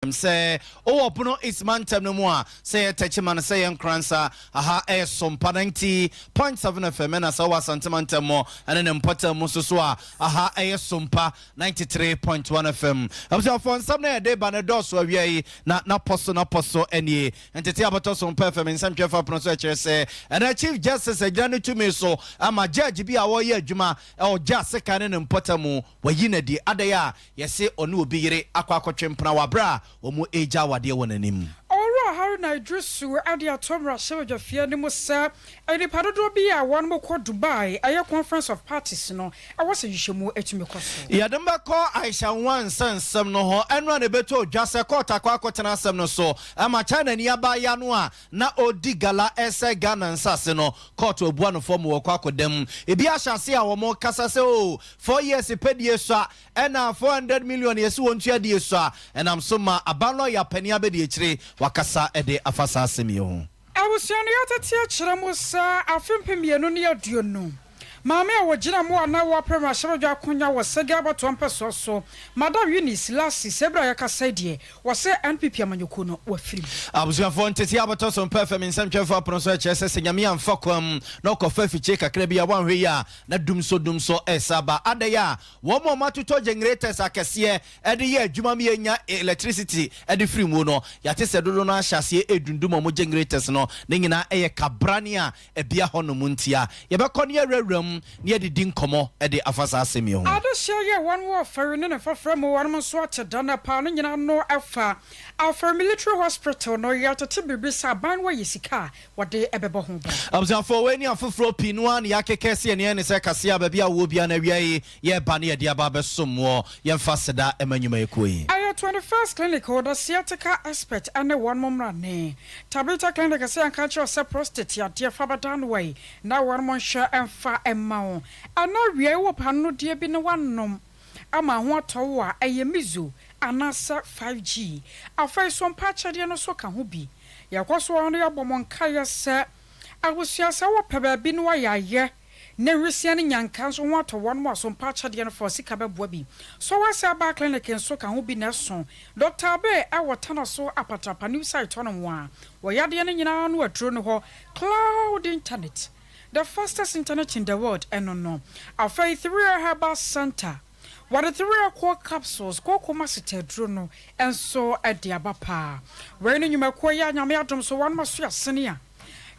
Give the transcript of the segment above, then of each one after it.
Sɛ wowɔ Bono East mantam no mu a, sɛ yɛ Techiman, sɛ yɛ Nkoransa, aha ɛyɛ Sompa 90.7 FM, ɛna sɛ wowɔ Asante mantam mu ɛne ne mpɔtam mu nso so a, aha ɛyɛ Sompa 93.1 FM. Abusuafoɔ, nsɛm no a yɛde ba no dɔɔso awia yi, na napɔ so napɔ so nie. Ntete abɔtɔ Sompa FM nsɛmtwerɛfoɔ apono so ɛkyerɛ sɛ ɛnɛ Chief Justice agyina ne tumi so ama judge bi a ɔreyɛ adwuma ɛwɔ gya sekan ne ne mpɔtam mu, wayi no adi. Adɛn a yɛse ɔne obi yere akɔ akɔtwe mpena wɔ aberɛ a wɔn regya awadeɛ wɔ n'anim? Owura Haruna Iddrisu de ato mmarahyɛbadwafie no mu sɛ nnipa dodoɔ bi a wɔn kɔ Dubai ɛyɛ Conference of Parties no ɛwɔ sɛ nhwehwɛmu tumi kɔ so. Yɛde mo bɛkɔ Aisha Nwansa nsɛm no ho. Ɛno a na ɛbɛtɔ dwa sɛ kɔɔto akɔ akɔtena asɛm no so ama Chinani abaayewa no a na ɔredi gala resɛe Ghana nsase no, kɔɔto abua no fɔ ma wɔkɔ akɔda mu. Ebi ahyɛ ase a wɔrekasa sɛ oh, 4 years pɛ die sua, ɛna 400 million yɛsi wɔn tua die sua. Ɛnam so ma aban lɔya panin abɛdi akyire wakasa de afa saa asɛm yi ho. Abusua no, yɛatete akyerɛ mu sɛ afe 2020 maame a wɔgyina mu a na wɔapɛ mmarahyɛbadwa akonnwa wɔ Sege abatoɔ mpɛsoɔ so, Madam Eunice Lassi, sɛ ebere a yɛkasa yi deɛ, wɔsɛ NPP amanyɔkuo no wafiri mu. Abusuafoɔ, ntete abɔtɔ so Mpɛ Fam nsɛmtwerɛfoɔ apono so ɛkyerɛ sɛ sɛ Nyame amfa kwam na ɔkɔfa afikyire kakra bi a, wanhwɛ yi a na dum so dum so ɛsa ba. Adɛn a wɔn a wɔatotɔ generators akɛseɛ ɛde yɛ adwuma ma yɛnya electricity ɛde firi mu no, yɛate sɛ dodo no ahyɛ aseɛ ɛdundum wɔn generators no. Ne nyinaa ɛyɛ kabrane a ɛbea hɔ nom ntia. Yɛbɛkɔ ne yɛwurawura mu ne yɛdedi nkɔmmɔ ɛde afa saa asɛm yi ho. Adehyɛ yɛ wɔn wɔ Afari ne ne foforɔ mu, wɔn nso ate da no paa no nyinaa no ɛfa Afari Military Hospital no. Yɛtete biribi sɛ aban no wɔyɛ sika a wɔde ɛbɛbɔ ho ban. Abusuafoɔ, wei ne afoforɔ pii no a ne yɛakeka sɛ yɛne ne sɛ kaseɛ a baabi a wɔ bia no awia yi yɛreba ne yɛde aba abɛsom wɔ. Yɛmfa seda ma nnwumayɛkuo yi. Ɛyɛ 21st Clinic hɔ, the sciatica expert ɛne wɔn mo mmrane. Tabita Clinic sɛ yɛnka kyerɛ sɛ prostate yadeɛ fa bɛda no yi na wɔn mo nhwɛ ɛmfa ɛma wo. Ɛna awia wɔ panodeɛ bi na wanom ama ho atɔ wo a, ɛyɛ Mizo anaasɛ 5G. Afei so mpa akyɛdeɛ no so ka ho bi. Yɛkɔ so no yɛbɔ mo nkaeɛ sɛ abusua, sɛ wopɛ baabi no wayɛ ayɛ na nwisia no nyanka nso ho atɔ wɔn mu aso, mpa akyɛdeɛ no fɔ sika bɛboa bi so. Wɔsɛ aba clinic nso ka ho bi na ɛso Dr Abe ɛwɔ Tana so Apatrapa new site hɔ nom a wɔyadeɛ no nyinaa no aduro no hɔ. Cloud Internet, the fastest internet in the world, ɛno no. Afei Three Herbal Center, wɔde Three Core capsules kooko ma setaduro no nso de aba paa. Wei no nnwumakuo yi a Nyame adom so wɔn aso asene a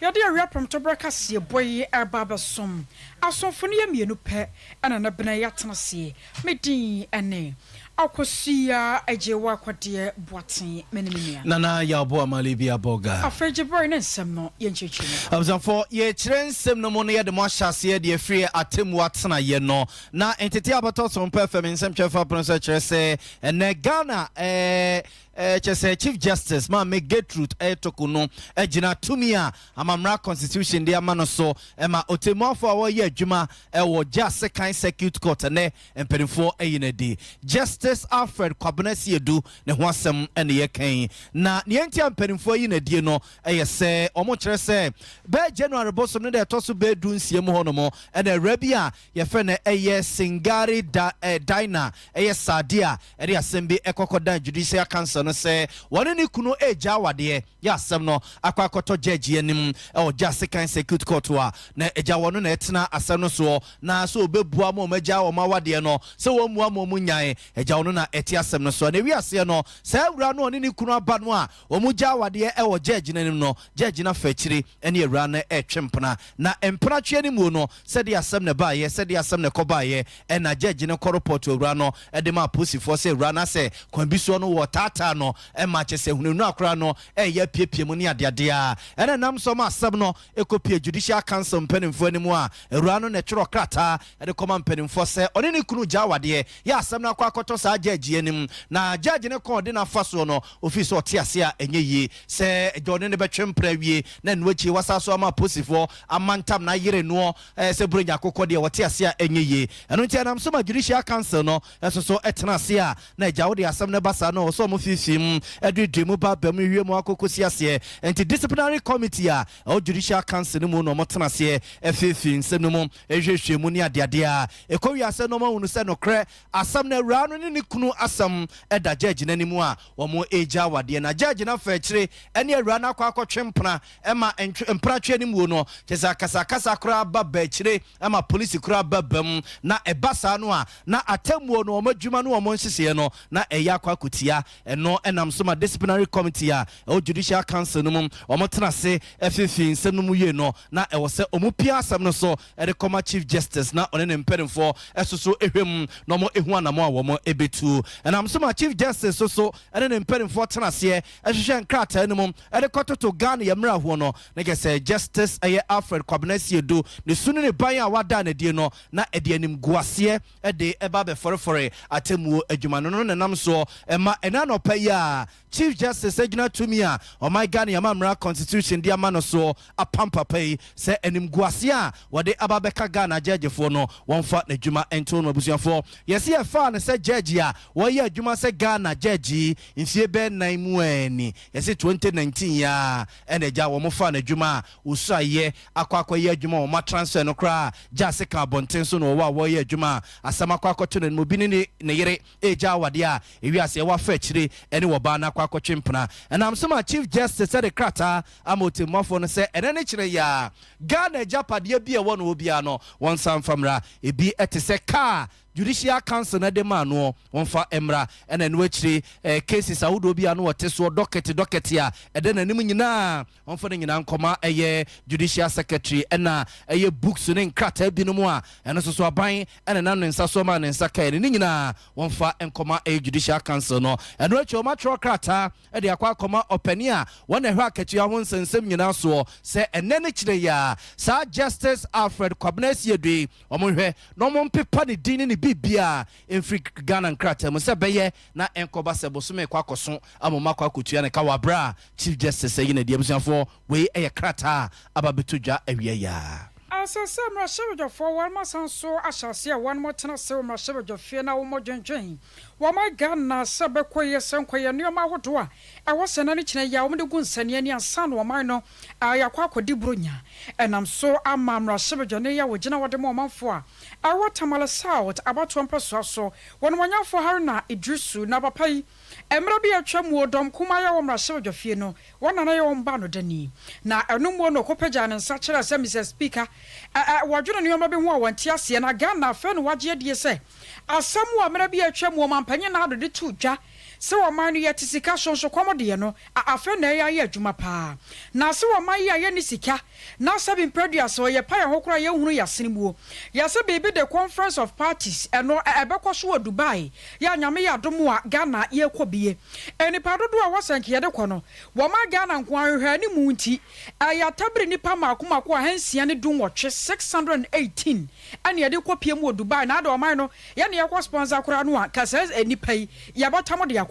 yɛde awia prɔmtoberɛ kaseɛ bɔ yi ɛba abɛsom asomfo no yɛ mmienu pɛ, ɛna ne bena yɛatena seɛ. Me din ɛne Akosua Agye wɔ Akɔdeɛ Boaten, me ne me nua Nana Yɛaboa Male bi Abɔga. Afei gye berɛ ne nsɛm no yɛnkyerɛkyerɛ mu. Abusuafoɔ, yɛkyerɛ nsɛm no mu no, yɛde mo ahyɛ aseɛ deɛ firi atemmu atenaeɛ no na ntete abɛtɔ so Mpɛ Fam nsɛmtwerɛfoɔ apono so kyerɛ sɛ ɛnɛ Ghana kyɛ sɛ Chief Justice Maame Gertrude Torkornoo gyina tumi a amamra constitution de ama no so ɛma ɔtɛmmuafoɔ a wɔreyɛ adwuma ɛwɔ Gya Sekan Circuit Court, ɛnɛ mpanimfoɔ ayi no adi. Justice Alfred Kwabena Siedu ne ho asɛm ɛne yɛkan, na neɛ nti a mpanimfoɔ ayi no adie no ɛyɛ sɛ ɔmo kyerɛ sɛ bɛɛ January bosom no deɛ ɛtɔ so bɛɛ 16 mu hɔ nom, ɛna awura bi a yɛfrɛ no ɛyɛ Singari da Dina ɛyɛ Sade a ɛde asɛm bi ɛkɔkɔ dan Judicial Council no sɛ wɔne ne kunu ɛregya awadeɛ, yɛ asɛm no akɔ akɔtɔ judge anim ɛwɔ Gya Sekan Circuit Court a na agya wɔn na ɛtena asɛm no soɔ, na sɛ ɔbɛbua ma wɔn agya wɔn awadeɛ no, sɛ wɔn mua ma wɔn nyae, agya wɔn na ɛte asɛm no soɔ. Na ewi aseɛ no, saa awura no ɔne ne kunu aba no a wɔn gya awadeɛ ɛwɔ judge n'anim no, judge no afa akyire ɛne awura no ɛretwe mpena, na mpena twe no mu no, sɛdeɛ asɛm na ɛbaayɛ, sɛdeɛ asɛm na ɛkɔ baayɛ, ɛna judge no kɔ report awura no ɛde ma apolisifoɔ sɛ awura no asɛ kwan bi soɔ no wɔ taataa no, ɛma kyɛ sɛ hunahuna akora no ɛyɛ apiepie mu ne adeadeɛ a ɛna nam so ma asɛm no ɛkɔpie Judicial Council mpanimfoɔ anim a awura no na ɛtwerɛ krataa ɛde kɔma mpanimfoɔ sɛ ɔne ne kunu gya awadeɛ, yɛ asɛm no akɔ akɔtɔ saa judge anim, na judge ne kɔn ɔde n'afa soɔ no ofii sɛ ɔte ase a ɛnyɛ yie sɛ agya ɔne ne bɛtwe mpra awie na ɛno akyi wasa so ama apolisifoɔ ama ntam na ayere noɔ sɛ buronya akokɔ deɛ, wɔte ase a ɛnyɛ yie. Ɛno nti ɛnam so ma Judicial Council no ɛso so ɛtena ase a na agya wode asɛm no ba saa no ɔsɛ ɔmo fiefie. feefee mu, duedue mu ba ba mu, wie mu akɔkɔsi aseɛ. Nti disciplinary committee a ɛwɔ Judicial Council no mu na wɔtena aseɛ feefee nsɛm no mu, hwehwɛ mu ne adeadeɛ a ɛkɔ wiase no, wɔahunu sɛ nokorɛ asɛm no, awuraa no ne ne kunu asɛm da judge no anim a wɔregya awadeɛ, na judge no afa akyire ne awuraa no akɔ akɔtwe mpena ma mpratwe animuo no, kyerɛ sɛ akasakasa koraa ba ba akyire ma polisi koraa ba ba mu, na ɛba saa no a, na atemmuo no, wɔn adwuma ne wɔn nhyehyeɛ no, na ɛyɛ akɔ akɔtia. Ɛno nam so ma disciplinary committee a ɛwɔ Judicial Council no mu, wɔtena ase feefee nsɛm no mu yie no, na ɛwɔ sɛ wɔpia asɛm no so de kɔma Chief Justice na ɔne ne mpanimfoɔ soso hwɛ mu na wɔhu anamɔ a wɔbɛtu. Ɛnam so ma Chief Justice soso ne ne mpanimfoɔ tena aseɛ hwehwɛ nkrataa no mu de kɔtoto Ghana yɛn mmara ho no, na kyerɛ sɛ Justice ɛyɛ Alfred Kwabena Asiedu ne su ne ne ban a wada no adie no, na ɛde animguaseɛ de ba abɛfɔrefɔre atemmuo adwuma no. No na ɛnam soɔ ma ɛnnɛ anɔpa yi a Chief Justice agyina tumi a ɔman Ghana yɛn amammara constitution de ama no soɔ apam papa yi sɛ animguaseɛ a wɔde aba abɛka Ghana gyɛɛgyefoɔ no, wɔmfa n'adwuma nto no. Abusuafoɔ, yɛse yɛfaa no sɛ gyɛɛgye a wɔyɛ adwuma sɛ Ghana gyɛɛgye yi mfie bɛyɛ nnan mu ara ni. Yɛse 2019 yi ara ɛna agya wɔfaa no adwuma a ɔsuaeɛ akɔ akɔyɛ adwuma a wɔatransfer no koraa gya ase ka abɔnten so na ɔwɔ a wɔreyɛ adwuma a asɛm akɔ akɔto n'anim. Obi ne ne yere regya awadeɛ a ewiase ɛwɔ afa akyire ne wɔbaa no akɔ akɔtwe mpena. Ɛnam so ma Chief Justice de krataa ama ɔtɛmmuafoɔ no sɛ ɛnɛ ne kyerɛ yi ara Ghana agyapadeɛ bi a ɛwɔ no hɔ biara no wɔnsan mfa mmra. Ebi te sɛ kaa Judicial Council no de maa noɔ wɔmfa mmra, ɛna ɛno akyire cases ahodoɔ bi a na wɔte soɔ dɔkɛte dɔkɛte a ɛda n'anim nyinaa wɔmfa no nyinaa nkɔma ɛyɛ Judicial Secretary, ɛna ɛyɛ books ne nkrataa binom a ɛno nso so aban ɛna ɛnam ne nsa so maa ne nsa kaeɛ no, ne nyinaa wɔmfa nkɔma ɛyɛ Judicial Council no. Ɛno akyi wɔatwerɛ krataa de akɔ akɔma ɔpanin a wɔn na ɛhwɛ akatua ho nsɛnsɛm nyinaa soɔ sɛ ɛnnɛ ne kyerɛ yi ara saa Justice Alfred Kwabena Asiedu yi wɔnhwɛ na wɔmpepa ne din ne ne biribiara mfiri Ghana nkrataa mu sɛ ɛbɛyɛ na ɛnkɔba sɛ bosome rekɔ akɔso ama wɔakɔ akɔtua ne ka wɔ aberɛ a Chief Justice ayi no adi. Abusuafoɔ, wei yɛ krataa a aba abɛtɔ dwa awia yi ara. Ɛsɛ sɛ mmarahyɛbadwafoɔ wɔnom asan so ahyɛ aseɛ a wɔnom tena ase wɔ mmarahyɛbadwafie na wɔn dwendwen wɔn Ghana sɛ bɛkɔ yie sɛ nkɔyɛ nnoɔma ahodoɔ a ɛwɔ sɛ na ne kyena yi a wɔn de gu nsania ani ansa na ɔman no yɛakɔ akɔdi Buronya. Ɛnam so ama mmarahyɛbadwani yi a wɔgyina hɔ de ma ɔmanfoɔ a ɛwɔ Tamale South abatoɔ mpɛsoa so wɔ Nomɔnyamfoɔ Haruna Iddrisu na papa yi mmerɛ bi a atwa muo dɔm kumaa yi a ɛwɔ mmarahyɛbadwafie no wɔn na na ɛyɛ wɔn baanodani na ɛno muo no ɔkɔpagyaa ne nsa kyerɛɛ sɛ Mister Speaker ɛ ɛ wɔdwene nnoɔma bi ho a wɔnte aseɛ na Ghana afei na wɔagye adie sɛ asɛm a mmerɛ bi a atwa muo Ɔmanpanyin Nana Addo de too dwa Sɛ ɔman no yɛte sika so nso kɔm deɛ no a afei na ɛyɛ ayɛ adwuma paa. Na sɛ ɔman yi a yɛnni sika na sɛbi mprɛduasa ɔyɛ pa yɛn ho koraa yɛnhunu yɛasene muo. Yɛse biribi de conference of parties ɛno ɛbɛkɔ so wɔ Dubai yɛ a Nyame yɛ adom a Ghana yɛkɔ bie. Nnipa dodoɔ a ɛwɔ sɛ nka yɛde kɔ no wɔma Ghana nko ara nhwɛ animu nti ɛyɛ atabiri nnipa mmaako mmaako 618, 618, ɛna yɛde kɔ pie mu wɔ Dubai na ada ɔman no Yɛn na yɛkɔ sponsor koraa no a, nka saa nnipa yi, yɛbɛtam de akɔ.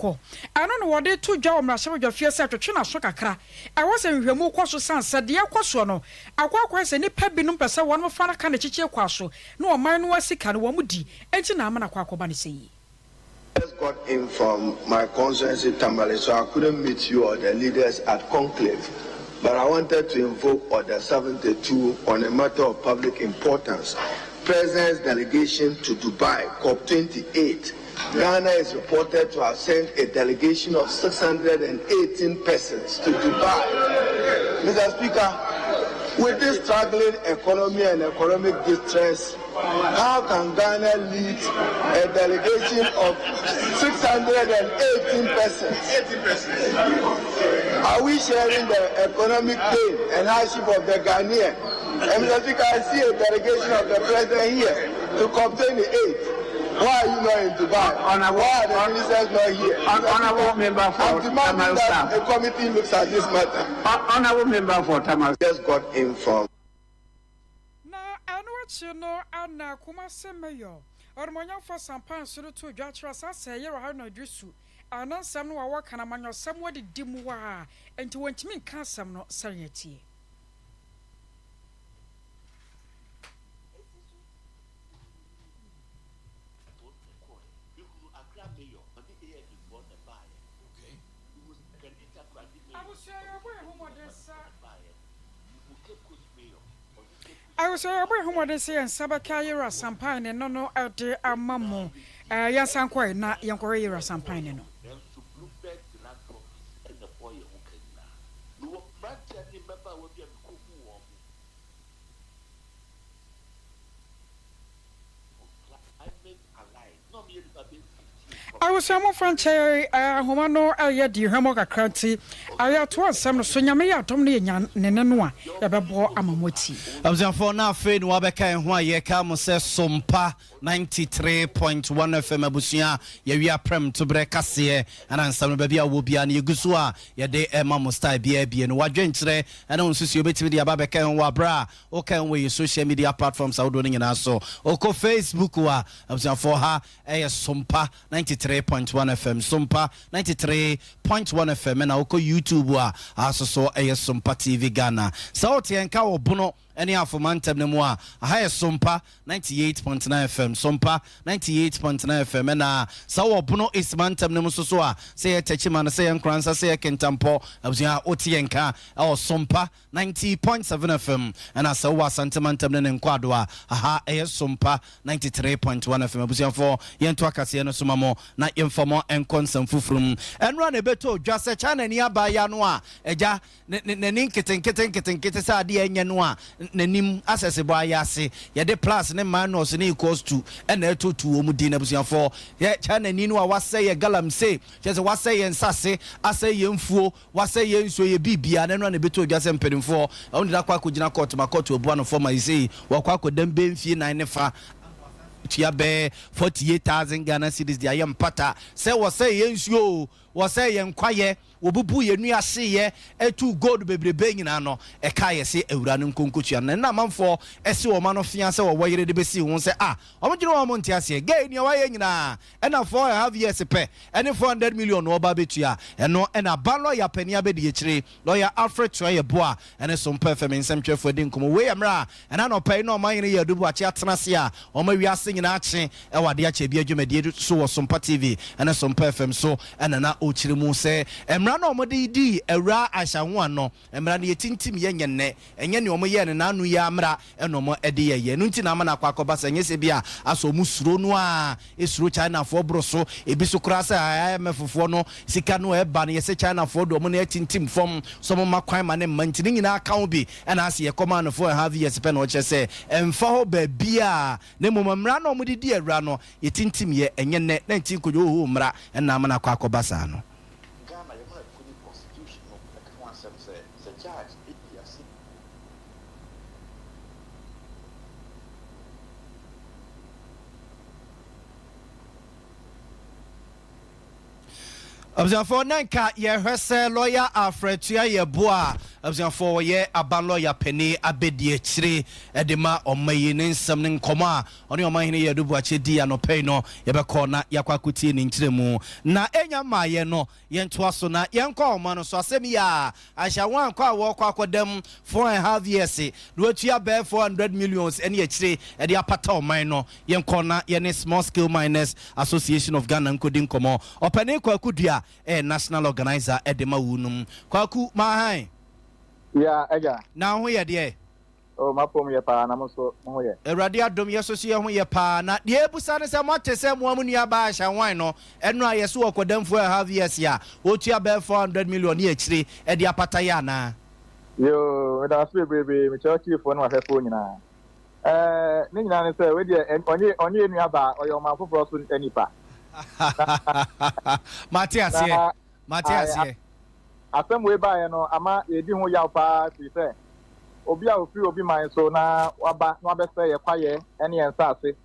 Ɛno na wɔde to dwa wɔ mmarahyɛbadwafie sɛ twetwe n'aso kakra. Ɛwɔ sɛ nhwehwɛmu kɔ so sane sɛ deɛ ɛkɔ soɔ no, akɔ akɔyɛ sɛ nnipa binom pɛ sɛ wɔn fa no ka ne kyekyee kwa so na ɔman no ara sika no wɔn di, enti na ama no akɔ akɔba no sɛyi. Just got in from my constituency Tamale so I couldn't meet you or the leaders at conclave but I wanted to invoke order 72 on a matter of public importance. President's delegation to Dubai, COP28. Ghana is reported to have sent a delegation of 618 persons to Dubai. Mr. Speaker, with this struggling economy and economic distress, how can Ghana lead a delegation of 618 persons? Are we sharing the economic pain and hardship of the Ghanaian? And Mr. Speaker, I see a delegation of the president here to COP28. Why are you not in Dubai? Honorable, Why are the ministers not here? Honorable member for I'm demanding Tamale that South. a committee looks at this matter. Honorable member for Tamale. Just got informed. Na ɛno akyi no na Kumasi Mayor, Onimuonyamfoɔ Sampan nso de too dwa kyerɛɛ saa sɛ Yero Haruna Iddrisu a na nsɛm no a wɔka no amanyɔsɛm adidi mu a enti wɔntumi nka asɛm no sɛdeɛ ɛteɛ. Mekɔɛ, mehunu Accra Mayor, ɔne AFD foɔ na ɛbaeɛ. Abusua yɛbɔ yɛn ho mmɔden sɛ yɛn nsa bɛka Yera Sampan ne no no de ama mo. Eh, yɛnsan nkɔ ɛ na yɛnkɔhwɛ Yera Sampan ne no. Nanso Bloomberg Philanthropies na ɛbɔɔ yɛn ho ka nyinaa. Mewɔ mmeranteɛ ne mmabaawa bi a mekɔhuu wɔn wɔ Climate Alive na wɔyɛ nnipa bɛyɛ 15 from. Abusua momfa nkyɛ eh, ahoma no ɛyɛ di hwammɔ kakra nti yɛtoa nsɛm no so. Nyame yɛ adom na yɛnya ne nne no a, yɛbɛbɔ ama moatie. Abusuafoɔ na afei na wabɛka yɛn ho a yɛka mo sɛ Sompa 93.1 FM abusua yɛwia prɛm toberɛ kaseɛ ɛna nsɛm no baabi a wɔ biara no yɛgu so a yɛde ɛma mo style biara bie no wadwenkyerɛ ɛne wo nsusuo bɛtumi de aba bɛka yɛn ho wɔ aberɛ a woka yɛn wɔ yɛ social media platforms ahodoɔ no nyinaa so wokɔ Facebook a abusuafoɔ ha ɛyɛ Sompa 93.1 FM Sompa 93.1 FM ɛna wokɔ YouTube a aso so ɛyɛ Sompa TV Ghana sɛ wote yɛn ka wɔ Bono ne Afoma ntam no mu a, aha yɛ Sompa 98.9 FM, Sompa 98.9 FM, ɛna sɛ wowɔ Bono East mantam no mu nso so a, sɛ yɛ Techiman, sɛ yɛ Nkoransa, sɛ yɛ Kintampo, abusua wote yɛn nka ɛwɔ Sompa 90.7 FM, ɛna sɛ wowɔ Asante mantam no ne Nkwado a, aha ɛyɛ Sompa 93.1 FM. Abusuafoɔ, yɛnto akaseɛ no so ma mo na yɛmfa mo nkɔ nsɛm foforɔ mu. Ɛnora na ɛbɛtɔ dwa sɛ China ni abaayewa no a agya Ne, ne, n'ani nketenkete nketenkete sɛ adeɛ a ɛnyɛ no a n'anim asɛsebɔ ayɛ ase. Yɛde plus ne minus ne equals to na ɛtoto wɔn din. Abusuafoɔ, yɛ Chinani no a wasɛe yɛ galamsey, kyerɛ sɛ wasɛe yɛn nsase, asɛe yɛn mfuo, wasɛe yɛn nsuo, yɛ biribiara, na ɛno ara na ɛbɛtɔ dwa sɛ mpanimfoɔ, wɔn de no akɔ akɔgyina kɔɔto ma kɔɔto abua no fɔ ma seesei wakɔ akɔdam bɛyɛ mfie nan ne fa tua bɛyɛ 48,000 Ghana cedis de ayɛ mpata sɛ wɔsɛe yɛn nsuo o, wɔsɛe yɛn kwaeɛ, Wɔbubuu yɛn nnua hyeeɛ, tuu gold bebrebe nyinaa no, ɛkaa yɛ se awura no nko nkotua no. Na ɛno na amanfoɔ se wɔn ano fea sɛ wɔwɔ yere de bɛsii ho sɛ, Ah, wɔdwene wɔn nte aseɛ. Gay, nea wayɛ nyinaa, ɛna four and half years pɛ ne 400 million na ɔreba abɛtua. Ɛno na aban lɔya panin abɛdi akyire, Lɔya Alfred Tuah-Yeboah ne Sompa FM nsɛmtwerɛfoɔ adi nkɔmmɔ. Wei yɛ mmerɛ a ɛna anɔpa yi na Ɔmanhene Yadu Boakye atena ase a wɔma wiase nyinaa akye wɔ adeɛ akyɛ bia dwumadie so wɔ Sompa TV ne Sompa FM so na na ɔrekyerɛ mu sɛ mmara no a wɔde dii Awuraa Aisha Huang no mmara no yɛtintim yɛ nyɛ nnɛ, ɛnyɛ nea wɔyɛɛ no n'ano yi ara mmara na wɔde yɛeɛ. Ɛno nti na ama no akɔ akɔba sɛ ɛnyɛ sɛ bi a asɛ wɔn suro no a ɛsuro Chinafoɔ boro so, ebi so koraa sɛ IMF foɔ no sika no a ɛba no yɛsɛ Chinafoɔ de wɔn nan atintim fam sɛ wɔmma kwan ma no mma nti ne nyinaa ka ho bi na asɛ yɛkɔmaa no 4.5 years pɛ na ɔkyerɛ sɛ ɛmfa hɔ baabiara na mmom mmara no a wɔde di awura no yɛtintim yɛ ɛnyɛ nnɛ na nti nkɔdwo hoho mmara na ama no akɔ akɔba saa no. Ghana yɛ mmara kuni constitution no ka ho asɛm sɛ sɛ judge di asɛm. Abusuafoɔ na nka yɛhwɛ sɛ lɔya Alfred Tuah-Yeboah a abusuafoɔ ɔyɛ aban lɔya panin abɛdi akyire de ma ɔma yi ne nsɛm ne nkɔmmɔ a ɔne ɔmanhene Yadu Boakye dii anɔpa yi no yɛbɛkɔ na yɛakɔ akɔtie ne nkyerɛmu na ɛnya mmaeɛ no yɛntoa so na yɛnkɔ ahoma no so asɛm yi a Ahyɛ wɔn ankɔ a wɔrekɔ akɔda mu 4.5 years na wɔatua bɛyɛ 400 millions ne akyire de apata ɔman no. Yɛnkɔ na yɛne Small Scale Miners Association of Ghana nkɔdi nkɔmmɔ. Ɔpanin Kwaku Dua yɛ National Organiser de ma wunom. Kwaku, Maahan. Yeah, agya. Na wo ho yɛ deɛ? Oh, m'apɔw mu yɛ paa, na mo nso, mo ho yɛ? Awurade adom, yɛ nso so yɛ ho yɛ paa. Na deɛ yɛbusa ne sɛ, moate sɛ moa mo nua baa Hyɛnwan no, ɛno a yɛse wɔ kɔdamfuo a half years a, ɔtua bɛyɛ 400 million ne akyire de apata yɛ anaa? Yoo, meda wo ase bebrebe, mekyerɛ ɔtiefoɔ ne w'ahwɛfoɔ nyinaa. Ɛɛ, ne nyinaa ne sɛ, wei deɛ, ɔnye, ɔnye yɛn nua baa, ɔyɛ ɔman foforɔ so nipa. Na, Mate aseɛ, na, mate ae, aseɛ. Asɛm wei baeɛ no ama yɛredi ho yaw paa firi sɛ obi a ɔfiri obi man so na waba na wabɛsɛe yɛn kwaeɛ ne yɛn nsase,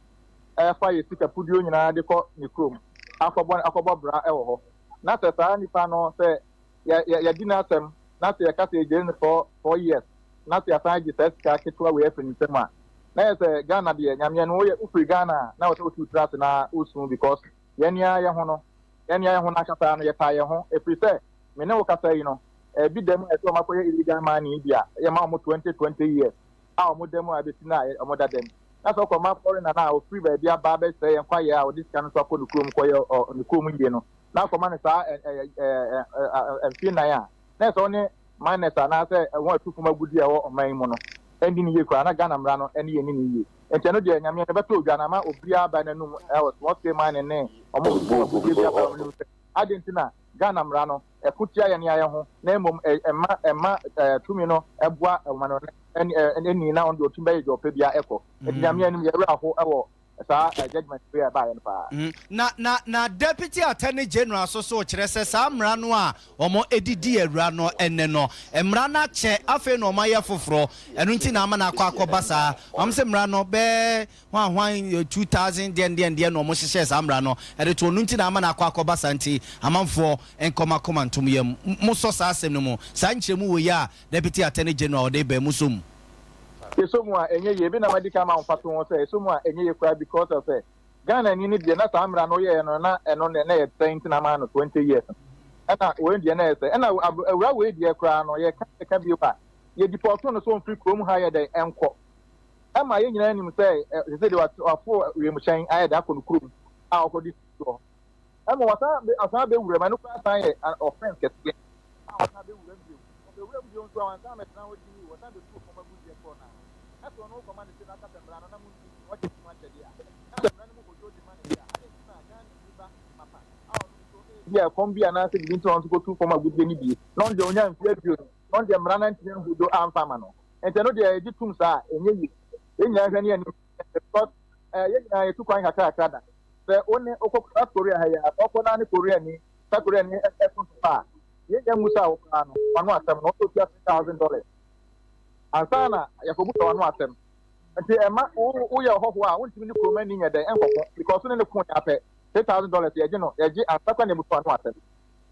ɛrefa yɛn sika puduo nyinaa de kɔ ne kurom akɔbɔ akɔbɔ bra wɔ hɔ. Na sɛ saa nipa no sɛ yɛ yɛ yɛdi n'asɛm na sɛ yɛka sɛ yɛgyere no for 4 years na sɛ yɛasan agye saa sika ketewa wei afiri ne nsam a, na yɛ sɛ Ghana deɛ Nyameɛ no woyɛ wofiri Ghana a na wɔ sɛ wotu tiri ase na wosu because yɛn ara yɛn ho no Yɛn ara yɛn ho no ankasa no, yɛtaa yɛn ho, ɛfiri sɛ me ne wo kasa yi no, ɛbi da mu a ɛsɛ wɔn akɔyɛ illegal mining yi bi a, yɛma wɔn 20, 20 years a wɔn da mu a ɛbɛsi no a wɔn da dɛm. Na sɛ ɔkɔma foreigner no a ɔfiri baabi aba abɛsɛe yɛn kwaeɛ a ɔde sika no nso akɔ ne kurom kɔyɛ ne kurom yie no, na akɔma no saa mfie nnan a, na ɛsɛ ɔne miners anaasɛ wɔn atu fam agudeɛ a ɛwɔ ɔman yi mu no. ɛndi ne yie koraa na Ghana mmara no ɛne yɛn ni ne yie. Nti ɛno deɛ, Nyame no bɛtɔ odwa na ama obiara aba n'anum ɛwɔ small scale mining ne ɔmo agudie bi aba wɔn anim sɛ adi nti na Ghana mmara no ɛko tia yɛn ayɛ ho, na mmom ɛma tumi no ɛboa ɛma no ɛni ɛni na ɔno deɛ ɔtumi bɛyɛ deɛ ɔpɛ bia ɛkɔ. Nti Nyame anim, yɛwerɛ aho ɛwɔ saa judgement bi a ɛbaayɛ no paa. Na Deputy Attorney General so kyerɛ sɛ saa mmara no a wɔn edidi awura no ɛnɛ no, mmara no akyɛ, afei na wɔn ayɛ foforɔ. Ɛno nti na ama no akɔ akɔba saa. Wɔn sɛ mmara no bɛɛ hwan hwan 2000 deɛ deɛ deɛ na wɔn hyehyɛ saa mmara no ɛde to. Ɔno nti na ama no akɔ akɔba saa. Nti amanfoɔ nkɔma kɔma ntom yam mo sɔ saa asɛm no mu, saa nkyerɛmu wɔ yi a Deputy Attorney General ɔde bɛn mu so mu. Yɛsɔ mu a ɛnyɛ yie bi na ma di kan ma nfa to ho sɛ yɛsɔ mu a ɛnyɛ yie koraa because of sɛ Ghana ni ne deɛ na saa mmara no yɛɛ no na ɛno na yɛ sɛn nti na ama no 20 years. Ɛna wei deɛ na yɛ sɛ ɛna awura wei deɛ koraa no, yɛka bio a, yɛ deport no so mfiri kurom ha yɛ dɛ ɛnkɔ. Ɛma yɛn nyinaa nim sɛ ɛ sɛ de wafo wiemhyɛn ayɛ de akɔ no kurom a ɔkɔdi soɔ. Ɛma wasan asan bɛwura mu, ɛno koraa san yɛ offence kɛseɛ a wasan bɛwura mu bio. Ɔbɛwura mu bio nso a, wansan mɛtena hɔ din, wɔsan bɛtu fam agudeɛ korɔ naa ɛsɛ ɔno kɔma ne se n'akasa mmara no na mu nti wɔgye mu akyɛdeɛ a na mmara no mu hodwo de ma ne deɛ a ade nti na Ghana ni ba mapa a ɔno nso bi a ɛkɔm bi anaasɛ biribi nti na ɔno nso kɔtu fam agudeɛ no bie na ɔno deɛ ɔnya mfe 20, na ɔno deɛ mmara no ntumi nhodwo amfa ama no. Nti ɛno deɛ yɛgye tum saa, ɛnyɛ yie. Yɛn nyinaa hwɛ ne anim because yɛn nyinaa yɛtu kwan kakrakra da sɛ wo ne wokɔ South Korea ha yi a, ɔkɔ naa ne Korea ni, South Korea ni ɛso nso pa a, yɛn nyɛ ngu sa wo koraa no wano asɛm no ɔsɛ otua $3,000 ansa na yɛkɔbu sɛ wano asɛm. Nti ɛma woyɛ ɔhɔhoɔ a wontumi ne kuroma ni nyɛ dɛn ɛnkɔko because ne ko yɛ apɛ $3,000 yɛgye no, yɛgye ansa kwa na ebusu ano asɛm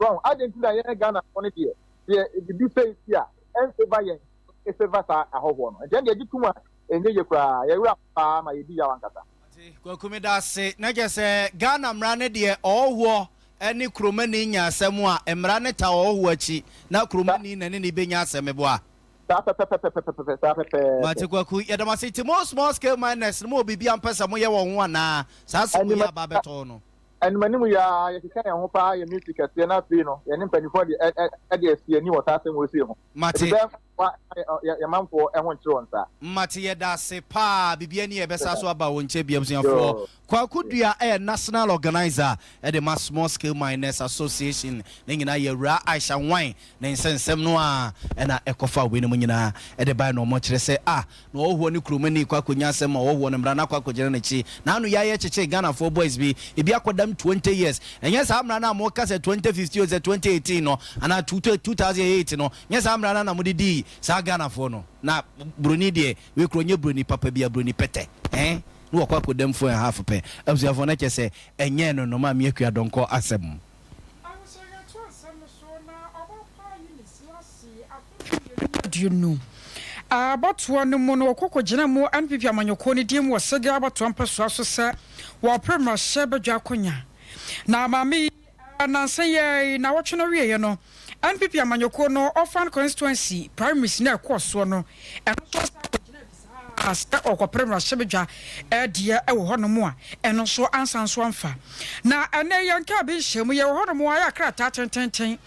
so. Adi nti na yɛn Ghana fo no deɛ bibi sɛ si a ɛnfeva yɛn, ɛfeva saa ahɔhoɔ no. Nti ɛn deɛ yɛgye tum a ɛnyɛ yie koraa, yɛwura paa ma yɛdi yaw ankasa. Kwaku, mi da ase. Na kyerɛ sɛ Ghana mmara no deɛ, ɔhɔhoɔ ne kuromani nya asɛm a, mmara no ta ɔhɔhoɔ akyi na kuromani na ne bɛnya asɛm boa. Saa pɛpɛpɛpɛpɛpɛ, saa pɛpɛɛpɛ. Mate, Kwaku, yɛdam ase. Nti mo small scale miners no, mo wɔ biribi a mpɛ sɛ moyɛ wɔn ho anaa saa asɛm yi aba abɛtɔ no? Animanim yi a yɛkeka yɛn ho paa yɛ music kɛseɛ, na afei no yɛne mpanimfoɔ de ɛde asi ani wɔ saa asɛm wɔ sie ho. Mate. Ɛbi bɛ yɛ manfoɔ ɛho nkyerɛ wɔn saa. Mate, yɛda ase paa. Biribi ani yɛbɛsa so aba wɔ nkyɛn bia. Abusuafoɔ, Kwaku Dua ɛyɛ national organizer ɛde ma Small Scale Miners Association. Ne nyinaa yɛ Awura Aisha Wan ne nsɛnsɛm no a ɛna ɛkɔfa wei no mu nyinaa ɛde bae na ɔmo kyerɛ sɛ a na ɔwɔhoɔ ne kurom ani kɔ akɔnya asɛm ma ɔwɔhoɔ no, mmara no akɔ akɔgyina n'akyi. Na ano yɛayɛ kyekyere Ghanafoɔ boys bi ebi akɔdam 20 years. Ɛnyɛ saa mmara no a moka sɛ 2015 o sɛ 2018 no anaa 2008 no, nyɛ saa mmara no na mode dii saa Ghanafoɔ no. Na buroni deɛ, wei kuro nyɛ buroni papa bi a, buroni pɛtɛ ɛn na wɔkɔ akɔdam four and half pɛ. Abusuafoɔ, no kyɛ sɛ ɛnyɛ no no maame Akua Dɔnkɔ asɛm. Abusua, asɛm no so na ɔbɛpa Eunice Lase 2020 abatoɔ no mu no, wɔkɔ kɔgyina mu NPP amanyɔkuo no din mu wɔ Sege abatoɔ mpɛsoa so sɛ wɔpere mmarahyɛ badwa akonnwa. Na maame yi, nansa yi na wɔtwe no wieɛ no, NPP amanyɔkuo no Orphan constituency primaries na ɛkɔɔ soɔ no, ɛno nso asa akɔgyina bi saa sɛ ɔkɔpere mmarahyɛ badwa ɛdeɛ ɛwɔ hɔnom a, ɛno nso ansa nso amfa. Na ɛnɛ yɛn kaa bi nhyɛ mu, yɛwɔ hɔnom a yɛ akrataa tententen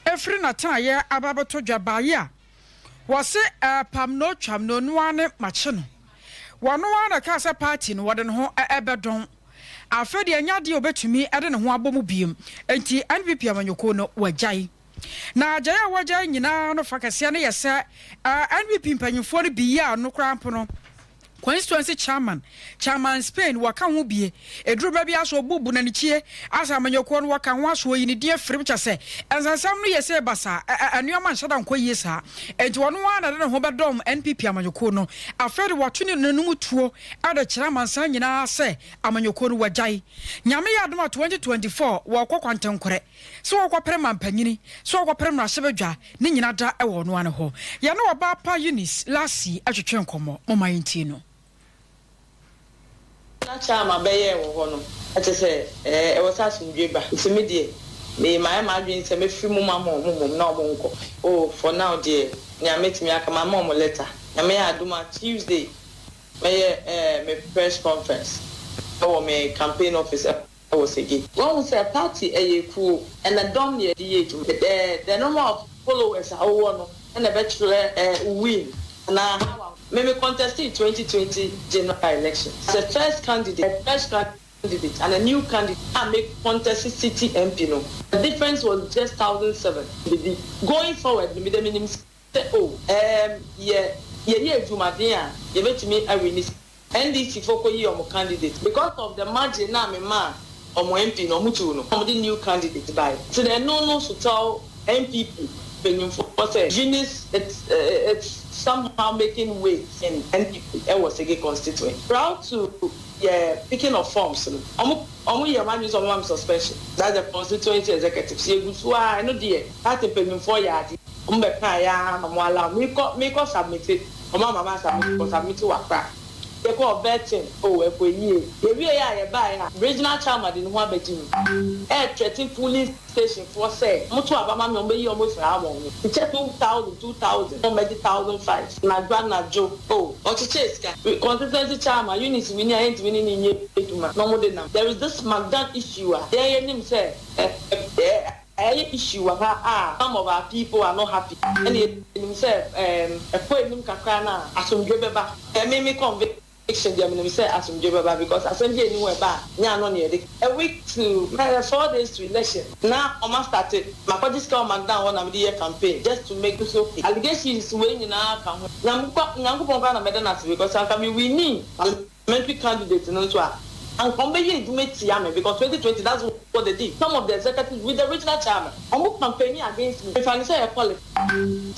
ɛfiri n'atenaeɛ aba abɛto dwa baeɛ a wɔse ɛpam no twam no noa ne makye no. Wɔno ara na kaa sɛ party no wɔde ne ho ɛbɛdɔn. Afei deɛ, ɛnyɛ adeɛ a obɛtumi de ne ho abɔ mu biem, nti NPP amanyɔkuo no wɔagyae. Na agyae a wɔagyae nyinaa no fa kɛseɛ no yɛ sɛ NPP mpanyinfoɔ no bi yɛ a no koraa mpo no, constituency chairman, Chairman Spain, wɔka ho bie. Eduru baabi aso obubu n'anikyie asa amanyɔkuo no wɔka ho aso oyi ne din afirim kyɛ sɛ nsansam no yɛ sɛ basa ɛ nneɛma nhyɛ da nkɔ yie saa. Nti wɔn ara na de ne ho bɛdɔm NPP amanyɔkuo no. Afei de wɔato ne n'anum tuo ɛde kyerɛ amansan nyinaa sɛ amanyɔkuo no wɔagyae. Nyame yɛ adom a, 2024 wɔkɔ kwantenkorɛ sɛ wɔkɔpere mampanyini, sɛ wɔkɔpere mmarahyɛbadwa ne nyina da ɛwɔ ɔno ano hɔ. Yɛne ɔbaa pa Eunice Lasi atwetwe nkɔmmɔ, moma yɛntie no. Na chairman bɛyɛɛ wɔ hɔ no, ɛkyɛ sɛ ɛwɔ sɛ asomdwe ba. Nti me deɛ, me mayɛ m'adwene sɛ mɛfiri mu ma ma ɔmo mmom na ɔmo nkɔ. Oh, for now deɛ, nea mɛtumi aka, ma ɔmo letter. Nyame yɛ adom a, Tuesday mɛyɛ me press conference ɛwɔ me campaign office ɛwɔ Sege. Wɔn sɛ party ɛyɛ kuo, ɛna dɔm ne yɛde yɛ adwuma. The number of followers a wɔwɔ no ɛna ɛbɛkyerɛ win anaa how. Me me contestee 2020 general election as a first candidate, a fresh candidate and a new candidate a me contest city MP no, the difference was just 1,007 bibi. Going forward no, me de menim sɛ oh, ɛɛm yɛ yɛyɛ adwumaden a yɛbɛtumi awini. NDC foɔ kɔyii wɔn candidate because of the margin no a me maa wɔn MP no, wɔn tuu no, na wɔde new candidate baeɛ. Nti na ɛno no so tell NPP mpanyinfoɔ sɛ Eunice it's it's somehow making waves in NPP ɛwɔ Sege constituency. Prior to yɛ picking of forms no, wɔn wɔn yɛɛ wɔn adwene sɛ wɔn bɛma me suspension, that's the constituency executives, yɛgu so ara, ɛno deɛ party mpanyinfoɔ yɛ adeɛ, wɔn bɛkaeɛ ara na wɔn allow me kɔ mekɔ submit. Ɔmo ama ma submit kɔ submit wɔ Accra. Yɛkɔɔ vetting oh ɛkɔ yie. Yɛwieɛ a yɛbaeɛ a regional chairman de ne ho abɛgye mu ɛɛtrɛten polling station foɔ sɛ ɔmo to aba ma me ɔmo bɛyi ɔmo afiri ha ama ɔmo. Mekyɛ 2000 2000 na ɔmo bɛgye 1005 anadwo anadwo oh ɔkyekyɛɛ sika. Constituency chairman Eunice winni a yɛntumi ne no nyɛ adwuma na ɔmo de nam. There is this McDan issue a yɛn yɛnim sɛ ɛɛ. Ɛyɛ issue wɔ ha a some of our people are not happy ɛna yɛnim sɛ ɛɛm ɛkɔ anim kakra no a asomdwoe bɛba. Ɛyɛ me me conviction deɛ menim sɛ asomdwoe bɛba because asɛm bi a ɛni hɔ ɛba a nyɛ ano na yɛde A week to ɛɛ 4 days to election na wɔn astarte makɔgye sika wɔ McDan hɔ na mede yɛ campaign just to make it okay. Allegations wei nyinaa ka ho. Nyankopɔn Nyankopɔn koraa na mɛda no ase because anka me winni parliamentary candidate no nso a, anka wɔn bɛyɛ adwuma atia me because 2020 that's what they did. Some of the executives with the regional chairman, wɔn campaigning against me. Mefa no sɛ ɛyɛ politics.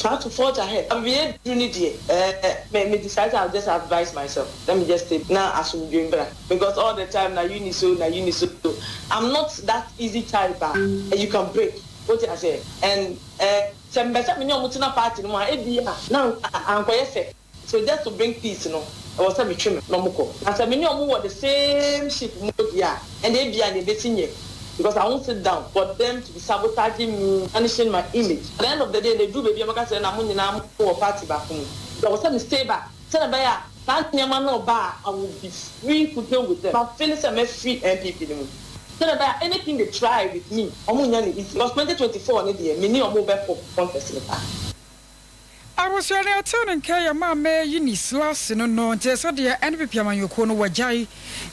Try to forge ahead. Baabi aduru no deɛ, eh, me me decide sɛ I will just advise myself, let me just stay na asomdwoe mbra because all the time na Eunice o, na Eunice o. I'm not that easy type a you can break. Wote aseɛ? And eh, sɛ mepɛ sɛ me ne wɔn tena party no mu a, ebia na ankɔyɛ fɛ. So just to bring peace no, ɛwɔ sɛ metwe me na ɔmo kɔ. Na sɛ me ne ɔmo wɔ the same ship mu deɛ a, ɛnde ebia nea ebesi nyɛ because I won't sit down for them to be sabotaging me, tarnishing my image. At the end of the day no, eduru baabi a wɔbɛka sɛ na mo nyinaa mo wɔ party baako mu. Nti ɛwɔ sɛ me stay back sɛdeɛ ɛbɛyɛ a saa nneɛma no reba a, I will be free to deal with them. Ma feel sɛ mafiri NPP no mu sɛdeɛ ɛbɛyɛ a anything they try with me, ɔmo nnya no easy because 2024 no deɛ, me ne ɔmo bɛkɔ contest no paa. Abusua no yɛtee ne nka yɛ maame Eunice Larson no no nti sɛdeɛ NPP amanyɔkuo no wagyae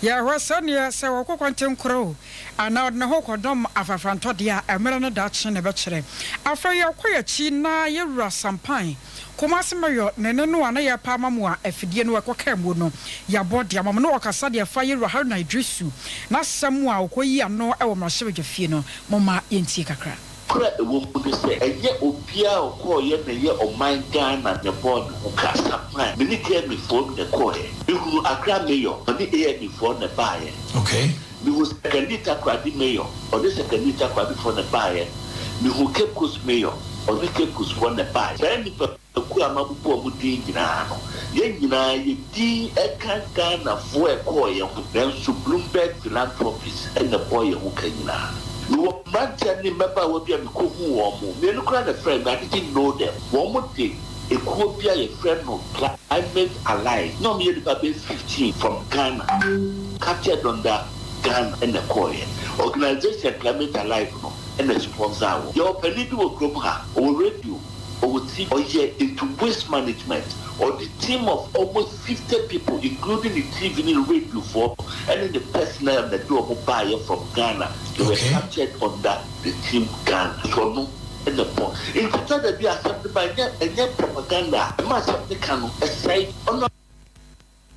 yɛhwɛ sɛdeɛ sɛ ɔkɔ kwantenkorɔ o anaa ɔde ne ho kɔdɔm afafrantɔ deɛ a ɛmmerɛ ne daakye na ɛbɛkyerɛ. Afei yɛkɔ yɛakyi na yɛwura Sampan Kumasi Mayor ne ne no a na yɛrepa ama mo a afidie no ɛkɔkaa muo no yɛabɔ de ama mo na ɔkasa deɛ ɛfa yɛwura Haruna Iddrisu n'asɛm a ɔkɔyi ano wɔ mmarahyɛbadwafie no momma yɛntie kakra. Koro a ɛwɔ mu ne sɛ, ɛnyɛ obiara a ɔkɔeɛ na ɛyɛ ɔman Ghana na ɛbɔɔ ne ho ka. Sapan, me ne KMA foɔ na ɛkɔeɛ. Mehunuu Accra Mayor, ɔne AMA foɔ na ɛbaeɛ. Mehuu Sekondi Takoradi Mayor, ɔne Sekondi Takoradi foɔ na ɛbaeɛ. Mehuu Cape Coast Mayor, ɔne Cape Coast foɔ na ɛbaeɛ. Saa nnipa kuo a mabobɔ wɔn din nyinaa no, yɛn nyinaa yɛn din ka Ghanafoɔ a ɛkɔɔ yɛn ho, nanso Bloomberg Philanthropies na ɛbɔɔ yɛn ho ka nyinaa. Mewɔ mmeranteɛ ne mmabaawa bi a mekɔhuu wɔn, mmienu koraa na ɛfrɛɛ me, I didn't know them. Wɔde ekuo bi a yɛfrɛ no Climate Alive, na wɔyɛ nnipa bɛyɛ 15 from Ghana, captured under Ghana na ɛkɔeɛ. Organisation Climate Alive no na ɛsponsor wɔn. Yɛwɔ panin bi wɔ kurom ha, ɔwɔ radio. Ɔwɔ team, ɔyɛ into waste management, ɔde team of almost 50 people including ne TV ne ne radio foɔ ɛne ne personnel na ɛde wɔn baeɛ from Ghana, they were captured under the team Ghana, nti ɔno ɛna ɛbɔ, nti tɔ da bi a asɛm no ba ɛnyɛ ɛnyɛ propaganda a ɛma asɛm no ka no ɛsɛe ɔno.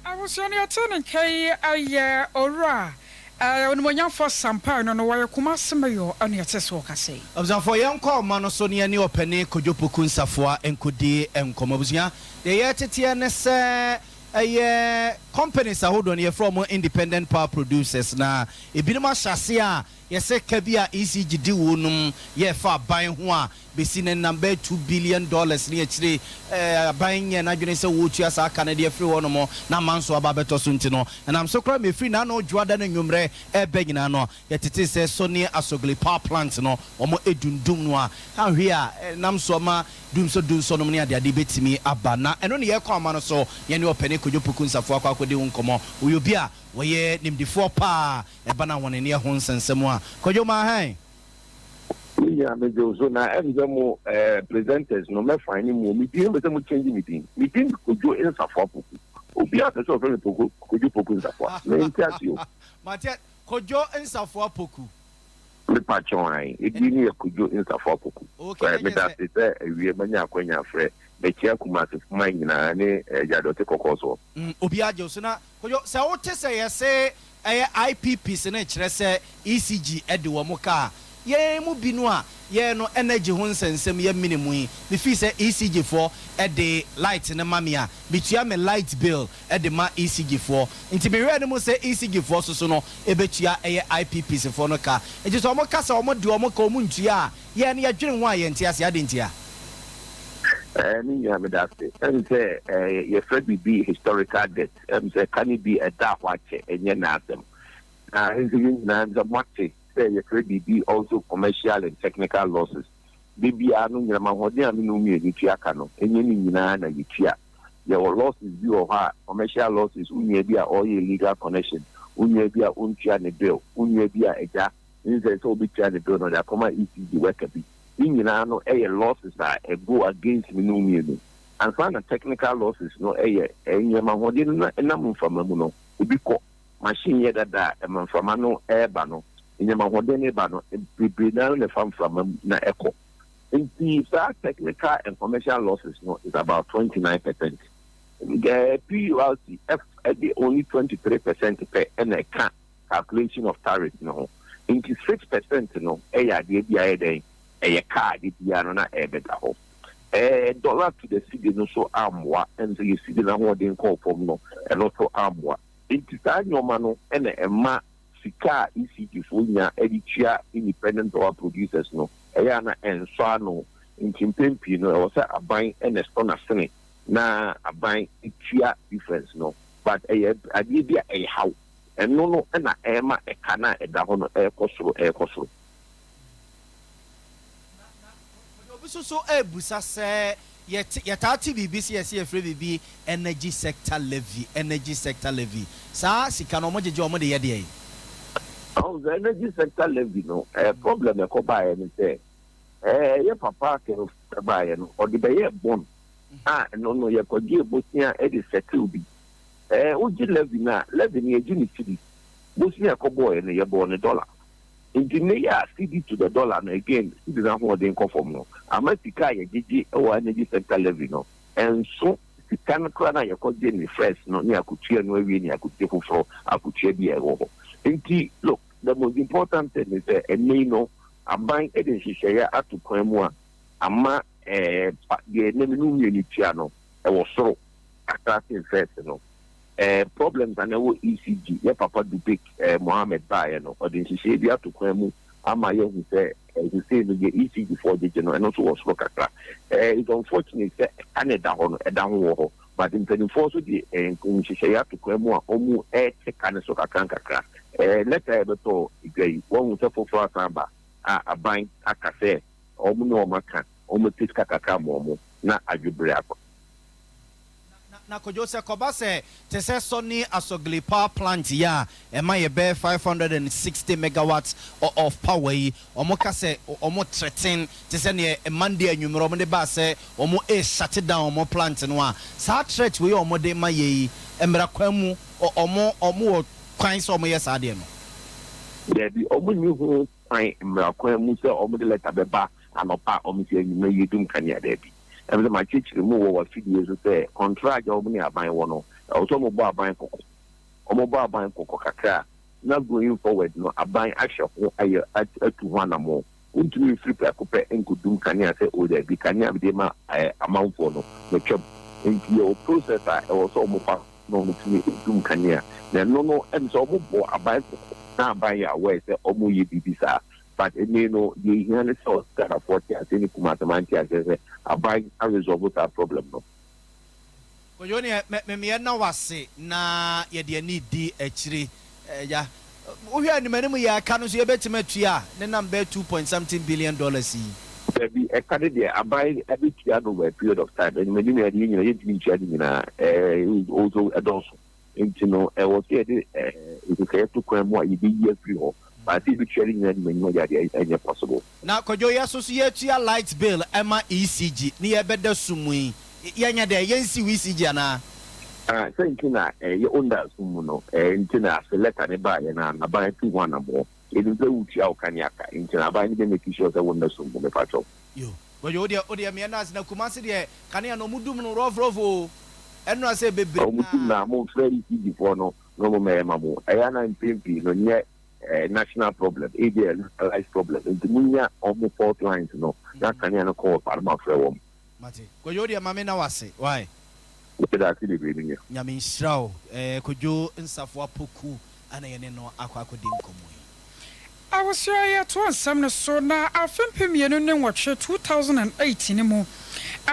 Abusua no yɛtee ne nka yi yɛ Owura Onimuonyamfoɔ Sampaio no no wɔyɛ Kumasi Mayor ɛna yɛte so ɔkasa yi. Abusuafoɔ yɛnkɔ ɔma no so na yɛne Ɔpanin Kojo Poku Nsafoa nkɔdi nkɔmmɔ. Abusua, deɛ yɛreteteɛ ne sɛ ɛyɛ companies ahodoɔ no yɛfrɛ wɔn independent power producers na ebinom ahyɛ aseɛ a yɛsɛ ka bi a ECG di wo nom yɛ ɛfa aban ho a bɛsi no nam bɛyɛ $2 billion ne akyire aban nyɛ n'adwene sɛ wɔretua saa ka no de afiri hɔ nom na ama nso aba abɛtɔ so. Nti no ɛnam so koraa mefiri n'ano dwoada no nnwummerɛ ɛbɛ nyinaa no yɛtete sɛ Soni Asogli power plant no wɔn edundum no a ahwe a ɛnam so ama dumsɔ dumsɔ nom ne adeade bɛtumi aba. Na ɛno ne yɛkɔ ama no so yɛne Ɔpɛne Kodwo Poku Nsafoa akɔ akɔdi ho nkɔmmɔ. Wɔyɛ obi a wɔyɛ nimdifoɔ paa ɛba no ahɔnenneɛ ho nsɛnsɛm a. Kwadwo, maa hɛn. Me nua megye wo so na ɛm sɛ mo eh, presenters no mɛ fine mo me din mepɛ sɛ mo change me din me din de Kojo Nsafoa Poku obiara pɛ sɛ ɔfrɛ me Poku Kojo Poku Nsafoa me nte ase o. Mate Kojo Nsafoa Poku. Me pa kyɛw ae edin no yɛ Kojo Nsafoa Poku. Okay Eh, na meda kyerɛ sɛ. ase sɛ awie manya akwanya afrɛ mekyia Kumasi man nyinaa ne eh, Gya Dɔte Kɔkɔɔ soɔ. Obiara gye wo so na Kojo sɛ wote sɛ yɛse ɛyɛ IPPs no kyerɛ sɛ ECG de wɔn ka a, yɛn mu bi no a yɛn no energy ho nsɛnsɛm yɛ mene mu yi, me feel sɛ ECG foɔ de light no ma me a, me tua me light bill de ma ECG foɔ. Nti me hwɛɛ no mu sɛ ECG foɔ soso no bɛtua ɛyɛ IPPs foɔ no ka. Nti sɛ wɔn ka sɛ wɔn de wɔn ka wɔn ntua a, yɛn no yɛdwene ho a yɛnte aseɛ. Adɛn ntia? Eh, me nua meda ase. Ɛm sɛ eh, yɛfrɛ biribi historical debt. Ɛm sɛ ka no bi ɛda hɔ akyɛ, ɛnyɛ n'asɛm. Na nso yɛn nyinaa ɛm sɛ moate sɛ yɛfrɛ biribi also commercial and technical losses. Da biara no nyinam ahoɔden a me ne wo mmienu tua ka no, ɛnyɛ ne nyinaa na yɛtua. Yɛwɔ losses bi wɔ hɔ a, commercial losses, wo nua bi a ɔreyɛ illegal connection, wo nua bi a ɔntua ne bill, wo nua bi a agya nsɛ sɛ ɔbɛtua ne bill na ɔde akɔma ECG worker bi. Ne nyinaa no yɛ losses a ɛ go against me ne wo mmienu. Ansa na technical losses no yɛ nneɛma ahoɔden no nam mframa mu no, ebi kɔ. Machine yɛ dada a ɛma mframa no reba no, nneɛma ahoɔden no reba no, bebree no ara na ɛfa mframa mu na ɛkɔ. Nti saa technical and commercial losses no is about 29%. PURC de only 23% pɛ na ɛka calculation of tariff no ho. Nti 6% no yɛ adeɛ bi a ɛyɛ dɛn? Ɛyɛ ka a da biara no na ɛrebɛda hɔ. Dollar to the cedi no nso ammoa, ɛne sɛ yɛ cedi no ahoɔden kɔɔ fam no, ɛno nso ammoa. Nti saa nneɛma no na ɛma sika a ECG foɔ nya de tua independent power producers no, ɛyɛ a na ɛnsɔ ano. Nti mpɛn pii no, ɛwɔ sɛ aban na ɛsɔ n'asene na aban tua difference no. But ɛyɛ adeɛ bi a ɛyɛ haw. Ɛno no na ɛrema ɛka no a ɛda hɔ no ɛrekɔ soro, ɛrekɔ soro. Na obi nso so rebisa sɛ, yɛte, yɛtaa te biribi sɛ yɛse yɛfrɛ biribi energy sector levy, energy sector levy. Saa sika no wɔgyegye a wɔde yɛ deɛn? Ɔho sɛ energy sector levy no, eh, problem ɛkɔ baeɛ ne sɛ, eh, yɛ papa Ken baeɛ no, ɔde bɛyɛɛ bond a ɛno no yɛkɔgyee bosea de settle bi. Eh, wogye levy no a, levy no yɛgye no cedis. Bosea a ɛkɔbɔeɛ no, yɛbɔɔ no dollar. Nti nnɛ yi a cedi to the dollar no again, cedi no ahoɔden kɔ fam no, ama sika a yɛgyegye wɔ energy sector levy no, ɛnso sika no koraa no a yɛkɔgye ne first no ne akotua no awie ne akotua foforɔ akotua bi a ɛwɔ hɔ. Nti look, the most important thing ne sɛ ɛnnɛ yi no, aban de nhyehyɛeɛ ato kwan mu a ama eh, deɛ ɛnnɛ me ne wo mmienu tua no, ɛwɔ soro kakra sen first no. Eh, problems a na ɛwɔ ECG, yɛ papa Dubik eh, Mohammed baeɛ no, ɔde nhyehyɛeɛ bi ato kwan mu ama yɛahu sɛ eh, sesei no deɛ ECG foɔ gyegye no, ɛno nso wɔ soro kakra. Eh, it's unfortunate sɛ ɛka no ɛda hɔ no, ɛda ho wɔ hɔ, but mpanimfoɔ nso de eh, nhyehyɛeɛ ato kwan mu a wɔn ɛrete ka no so kakra nkakra. Eh, letter a ɛbɛtɔ dwa yi, wɔahu sɛ foforɔ asan aba a aban aka sɛ wɔn ne wɔn aka, wɔn te sika kakra ma wɔn na adwobrɛ akɔ. Na, na Kojo, sɛ kɔba sɛ te sɛ Sony Asogli power plant yi a ɛma yɛ bɛyɛ 560 megawatts of power yi, wɔn ka sɛ wɔn threaten te sɛ neɛ Monday anwummerɛ wɔn de baa sɛ wɔn re shut down wɔn plant no a, saa threat wei a wɔn de ma yɛ yi, mmara kwan mu, wɔn, wɔn wɔ kwan sɛ wɔn yɛ saa adeɛ no? Daabi, wɔn nni ho kwan mmara kwan mu sɛ wɔn de letter bɛba anɔpa a wɔn si anwummerɛ yi dum kanea, daabi. Ɛm sɛ makyerɛkyerɛ mu wɔ w'afidie so sɛ contract a wɔn ne aban wɔ no, ɛwɔ sɛ wɔbɔ aban kɔkɔ. Wɔbɔ aban kɔkɔ kakra a, na going forward no, aban ahwɛ ho ayɛ atu ho anammɔn. Wontumi mfiri prɛko pɛ nkɔdum kanea sɛ o daabi, kanea mede ma amanfoɔ no, matwam. Nti yɛwɔ process a ɛwɔ sɛ wɔfa na wɔtumi dum kanea. Na ɛno no, ɛm sɛ wɔbɔ aban kɔkɔ na aban yɛ aware sɛ wɔreyɛ biribi saa. But ɛnɛ no, deɛ ehia ne sɛ Ghanafoɔ te aseɛ ne Kumasi man te aseɛ sɛ aban aresolve saa problem no. Kojo neɛ memeɛ na wase na yɛde ani di akyire ya. Wohwɛ anim anim yɛ ɛka no nso yɛbɛtumi atua a ne nam bɛyɛ two point something billion dollars yi. Dabi, ɛka no deɛ aban bɛtua no over a period of time. Anim anim yɛ adeɛ nyinaa yɛntumi ntua ne nyinaa, ɛɛ also ɛdɔɔso. Nti no ɛwɔ sɛ yɛde nhyehyɛeɛ to kwan mu a yɛbɛyi afiri hɔ. But sɛ yɛbɛtua ne nyinaa anim anim agya deɛ ɛnyɛ possible. Na Kwadwo yɛ so so yɛtua light bill ma ECG ne yɛbɛda sum mu yi yɛnyɛ dɛn yɛnsiw ECG anaa? Ah sɛ nti na yɛ onda sum mu no eh nti na ase letter ne baayɛ no a aban atu ho anamɔ yɛnim sɛ wotua wo kanea ka nti na aban no bɛ make sure sɛ wonna sum mu mepakyɛw. Yo Kwadwo wodeɛ wodeɛ meɛ no ase na Kumasi deɛ kanea no ɔmo dum no rough rough oo ɛnora sɛ bebree Ɔmo dum naa. no a momfrɛ ECG foɔ no na ɔmo mɛyɛ ma mo ɛyɛ a na mpɛn pii no nyɛ national problem ebi a localized problem nti mo nya ɔmo fault lines no na kanea no kɔ wɔ paa no mo afrɛ wɔn. Mate. Kwadwo wodeɛ ma me na wase why. Medase bebree me nua. Nyame nhyira wo eh Kojo Nsafoa Poku ana yɛne no akɔ akɔdi nkɔmmɔ yi. Abusua yɛtoa nsɛm no so na afe 2008, 2008 no mu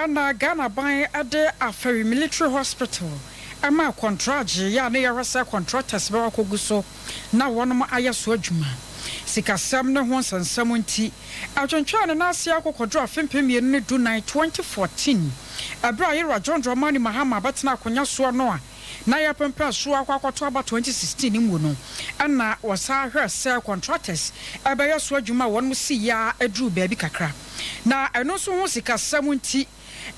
na Ghana aban de Afari Military Hospital maa kɔntragye yɛ a na yɛhwɛ sɛ kɔntrɔtɛs bɛwɔ akɔgu so na wɔnom ayɛ so adwuma. Sikasɛm ne ho nsɛnsɛm nti ɛtwentwɛn ne nan ase ara kɔkɔduru afe 2014, 2014, ɛberɛ a Yewura John Dramani Mahama bɛtenaa akonya soɔ no a na yɛrepempɛn so akɔ akɔto aba 2016 mu no na wɔsan hwɛɛ sɛ contractors bɛyɛ so adwuma a wɔnom siiɛ ara duruu baabi kakra na ɛno nso ho sikasɛm nti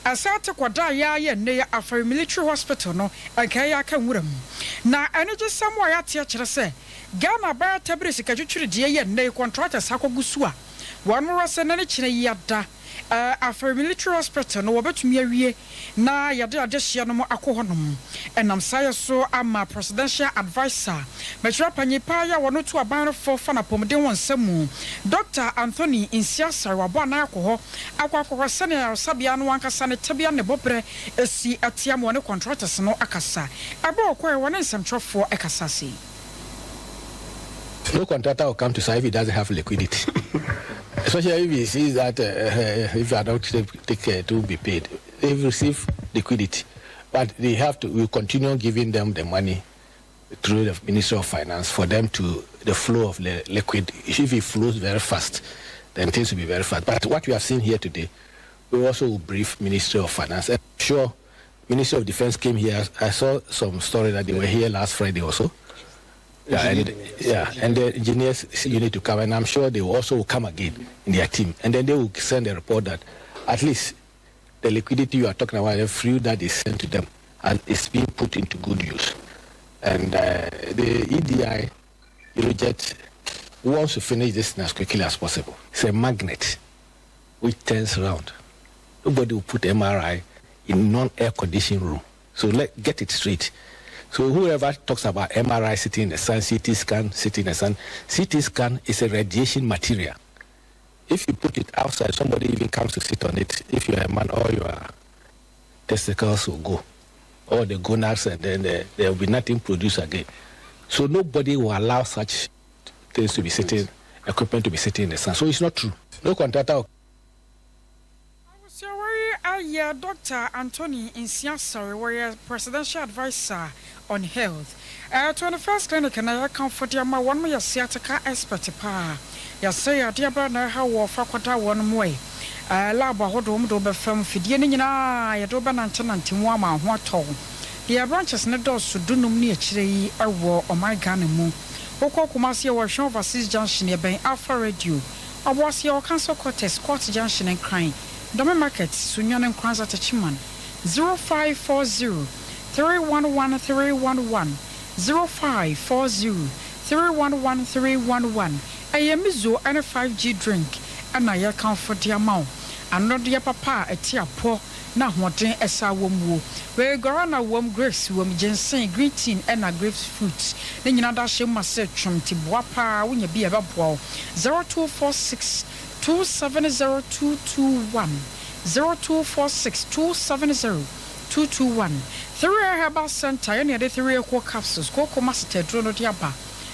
ɛsan te kɔdaeɛ ara yɛ nnɛ yi Afari Military Hospital no nkaeɛ aka nwura mu. Na anigyesɛm a yɛateɛ kyerɛ sɛ Ghana aban atabiri sikatwitwirideɛ yɛ nnɛ yi contractors akɔgu so a wɔnom wɔ sɛ nnɛ ne kyena yi ada Afei Military Hospital no wɔbɛtumi awie na yɛde adehyeɛ nom akɔ hɔ nom. Ɛnam saa yɛ so ama Presidential Adviser, Mɛkyerɛ panyin paa yi a wɔno tu aban no fo fa n'apɔmuden ho nsɛm mu, Dɔkta Anthony Nsiah-Asare wabɔ anan akɔ hɔ akɔ akɔhwɛ sɛnea ayaresabea no ankasa ne tebea ne bɔberɛ si te ama wɔne contractors no akasa. Ɛberɛ a ɔkɔeɛ wɔne nsɛmtwerɛfoɔ kasa sei. No contractor will come to sign if he doesn't have liquidity. Especially if he sees that if I don't take care, it will be paid. They receive liquidity. But they have to, we continue giving them the money through the Ministry of Finance for them to, the flow of the liquid, if it flows very fast, then things will be very fast. But what we have seen here today, we also will brief Ministry of Finance. I'm sure Ministry of Defense came here. I saw some story that they were here last Friday also. Yeah, and, yeah, and the engineers you need to come, and I'm sure they will also will come again in their team, and then they will send a report that at least the liquidity you are talking about, the fluid that is sent to them, and it's being put into good use. And the EDI Eurojet wants to finish this as quickly as possible. It's a magnet which turns round. Nobody will put MRI in non-air conditioned room. So let get it straight. So whoever talks about MRI sitting in the sun, CT scan sitting in the sun, CT scan is a radiation material. If you put it outside, somebody even comes to sit on it. If you are a man, all your testicles will go. All the gonads, and then there will be nothing produced again. So nobody will allow such things to be sitting, equipment to be sitting in the sun. So it's not true. No contractor. Abusua wei yɛ Dɔkta Anthony Nsiah-Asare, wɔyɛ Presidential Adviser on Health. 21st Clinic na yɛkamfo de ama wɔn, yɛ sciatica expert paa. Yɛasɛe yadeɛ bɛn na ɛha wo fa kɔda wɔn mmoa yi. Lab ahodoɔ wɔn de wo bɛfa mu, fidie no nyinaa yɛde wo bɛnantenante mu ama wo ho atɔ wo. Deɛ branches no dɔɔso dunum ne akyire yi wɔ ɔman Ghana mu. Wokɔ Kumasi yɛwɔ Hwɛn Overseas Junction yɛbɛn Alpha Radio. Ɔboase yɛwɔ Council Quarters, Court Junction Nkran, Dome Market, Sunyani Nkoranza Techiman, 0540 311 311, 0540 311 311. Ɛyɛ Mizo ne 5G drink na yɛrekamfo de ama wo. Anodeɛ papa a ɛte apɔ na ahoɔden san wɔ mu. Wei guarana wom, grapes wom, ginseng, green tea ɛna grapefruit ne nyinaa da ahyɛ mu ma sɛ twom nti boa paa wonya bi a ɛbɛboa wo. 0246 270 221 0246 270 221 Three Herbal Center yɛne yɛde Three Eco Capsules kooko maseta aduro no de aba.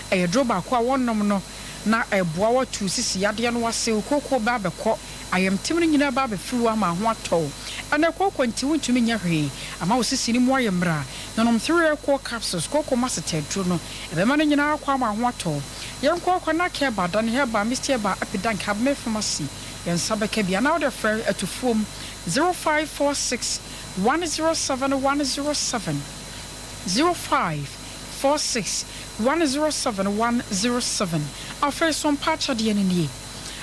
Ɛyɛ aduro baako a wɔnom no na ɛboa wo atu sisi yadeɛ no ase, wo kooko bɛ abɛkɔ, ayamtim no nyinaa bɛ abɛfiri wo ama ho atɔ wo. Ɛnɛ kooko nti wontumi nyɛ hwee, ama wo sisi no mu ayɛ mmerɛ a, nonom Three Eco Capsules kooko maseta aduro no, ɛbɛma no nyinaa akɔ ama ho atɔ wo. Yɛnkɔ Kwanak Herbal, Dani Herbal, Misty Herbal, Epidank, Habme Pharmacy, yɛn nsa bɛka bi anaa wode frɛ atufuom 0546 107 107 0546. 107 107. Afei so mpa akyɛdeɛ no nie.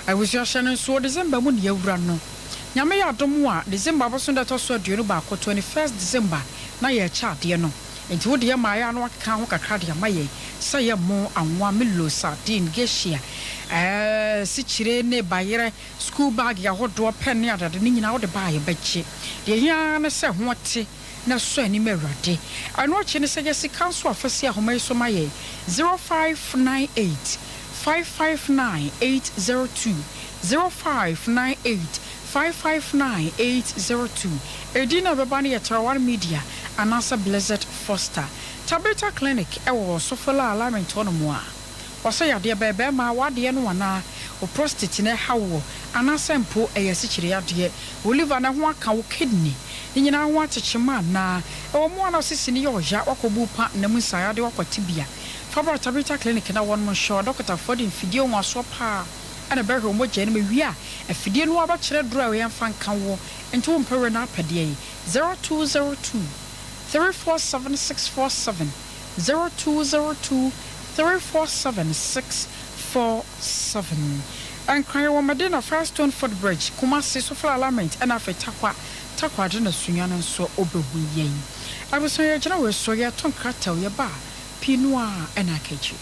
Abusua hyɛ no nsoɔ December mu ne yɛawura no. Nyame yɛ adom a, December abosom da ɛtɔ so 21, 21st December, na yɛrekyɛ adeɛ no. Enti wo deɛ maayɛ a na wakeka ho kakra de ama yɛn sɛ yɛ mo, anwa, milo, sardine, geisha, ɛɛ, sikyire ne bayerɛ, school bag ahodoɔ, pen ne adeade ne nyinaa wode ba a yɛbɛgye. Deɛ ɛhia ara ne sɛ ho te na sɔ ani ma Awurade. Ɛno akyi no sɛ yɛ sika nso a fa si ahoma yi so ma yɛn, 0598 559 802, 0598 559 802. Edin a ɛbɛba no yɛ Traore Media anaasɛ Blessed Foster. Tabitha Clinic wɔ Sofola Alignment hɔnom a. Wɔsɛ yadeɛ bɛn, bɛrima w'adeɛ no anaa, wo prostate na ɛhaw woɔ, anaasɛ mpo ɛyɛ asikyire yadeɛ, wo liver no ho aka, wo kidney ne nyinaa ho atekyema anaa, ɛwɔ mu a na wo sisi no yɛ ɔya, woakɔbu pa nna mu nsaeɛ adeɛ woakɔ tibia. Fa bra Tabitha Clinic na wɔnom nhwɛ wo. Adɔkotafoɔ de mfidie nwanwasoɔ paa na ɛbɛhwɛ wo mogya no mu. Ɛwie a, afidie no ara bɛkyerɛ duro a ɛyɛ mfa nka woɔ. Nti wompɛ wei na apɛ deɛ yi? 0202 347 647, 0202 347 647. Nkran wɔ Medina Firestone Footbridge, Kumasi, Sofla Alignment ɛna afei Tarkwa, Takoradi na Sunyani nso wobɛhu yɛn. Abusua yɛgyina wei so yɛto nkrataw yɛba a pii no a ɛna aka akyire.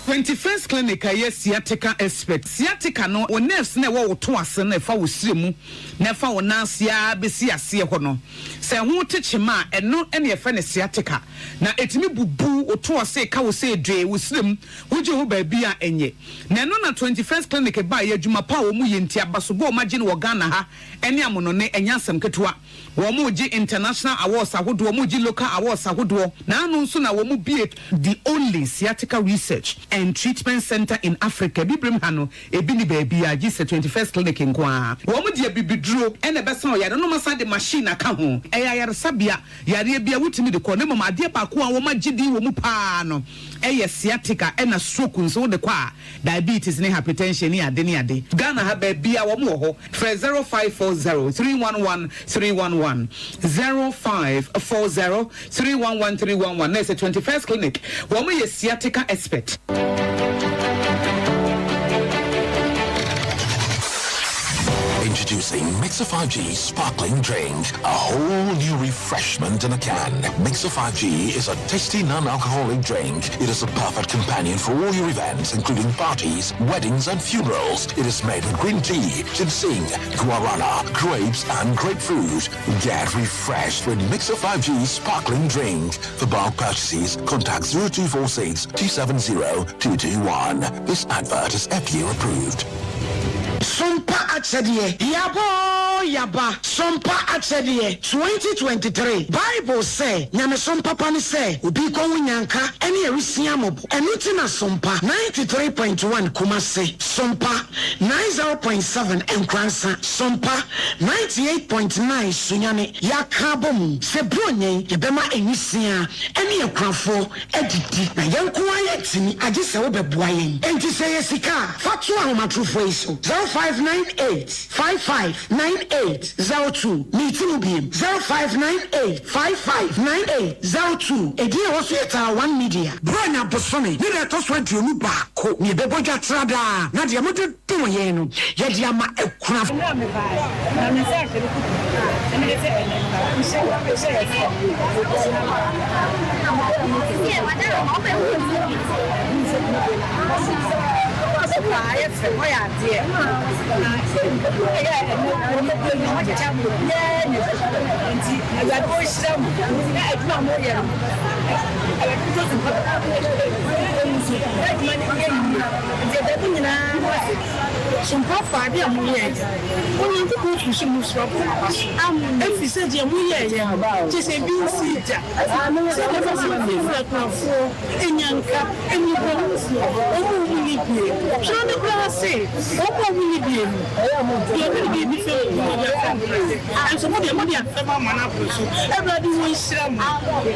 21st Clinic a ɛyɛ sciatica expert. Sciatica no, wo nerves no a ɛwɔ wo to ase no a ɛfa wo srɛ mu na ɛfa wo nan ase ara bɛsi aseɛ hɔ no, sɛ ɛho te kyema a, ɛno na yɛfrɛ no sciatica. Na ɛtumi bubu wo to ase, ka wo sɛ dwee, wo srɛ mu, wogye ho baabi a ɛnyɛ. Na ɛno na 21st Clinic baeɛ, adwuma pa a wɔyɛ nti, abasobɔ a wɔagye no wɔ Ghana ha ne amonɔne, ɛnyɛ asɛm ketewa. Wɔregye international awards ahodoɔ, wɔregye local awards ahodoɔ. Na ano nso na wɔbue the only sciatica research and treatment centre in Africa. Abibirem ha no, ebi nni baabiara gye sɛ 21st Clinic nko ara. Wɔde abibiduro na ɛbɛsa ɔyare no na wɔasan de machine aka ho. Ɛyɛ ayaresabea, yareɛ biara wotumi de kɔ. Na mmom adeɛ baako a wɔagye din wɔ mu pa ara no yɛ sciatica ɛna stroke nso wode kɔ a, diabetes ne hypertension ne ade ne ade. Ghana ha baabiara wɔn wɔ hɔ. Frɛ 0540 311 311, 0540 311 311 na ɛsɛ 21st Clinic. Wɔn yɛ sciatica expert. Introducing Mixer 5G Sparkling Drink, a whole new refreshment in a can. Mixer 5G is a tasty non-alcoholic drink. It is a perfect companion for all your events, including parties, weddings, and funerals. It is made with green tea, ginseng, guarana, grapes, and grapefruit. Get refreshed with Mixer 5G Sparkling Drink. For bulk purchases, contact 0246 270 221. This advert is FDA approved. Sompa akyɛdeɛ yabɔ yaba Sompa akyɛdeɛ 2023 Bible sɛ nyamesom papa ne sɛ obi kɔwo nyanka ɛne awisia mmɔbɔ. Ɛno nti na Sompa 93.1 Kumase, Sompa 90.7 Nkoransa, Sompa 98.9 Sunyani yɛaka abɔ mu sɛ Buronya yi yɛbɛma nwisiaa ne akunafoɔ adidi. Na yɛn nko ara yɛntumi, agye sɛ wobɛboa yɛn. Enti sɛ ɛyɛ sika a, fa to ahomatorofoɔ yi so, 0598 55 98 02. Meti mu biem, 0598 55 98 02. Edin a ɛwɔ so yɛ Tara One Media. Buronya bosome ne da ɛtɔ so 21 na yɛbɛbɔ dwa tra daa, na deɛ mode dom yɛn no, yɛde ama akunafo. Mmerɛ a mebaeɛ, na me nsa rehyɛ me kuku na mede sɛ ɛnnɛ mehyɛ yɛ sɛ Sompafoɔ, adeɛ a moyɛeɛ no, Onyankopɔn firi soro mu soro abɔ mo aba so, ɛfiri sɛ deɛ moyɛeɛ no, kyerɛ sɛ ebi nsii da, sɛdeɛ ɛbɛyɛ sɛ mofirafira akunafoɔ, nnyanka, mmɔborɔhunufoɔ, wɔn a wɔnni bie. Twerɛ no koraa se, Wɔn a wɔnni bie no, deɛ ɔne ne biribi fɛm no, wɔde afɛm no. Nanso mo deɛ, mode afɛm ama no aboro so. Awurade wɔnhyira mo.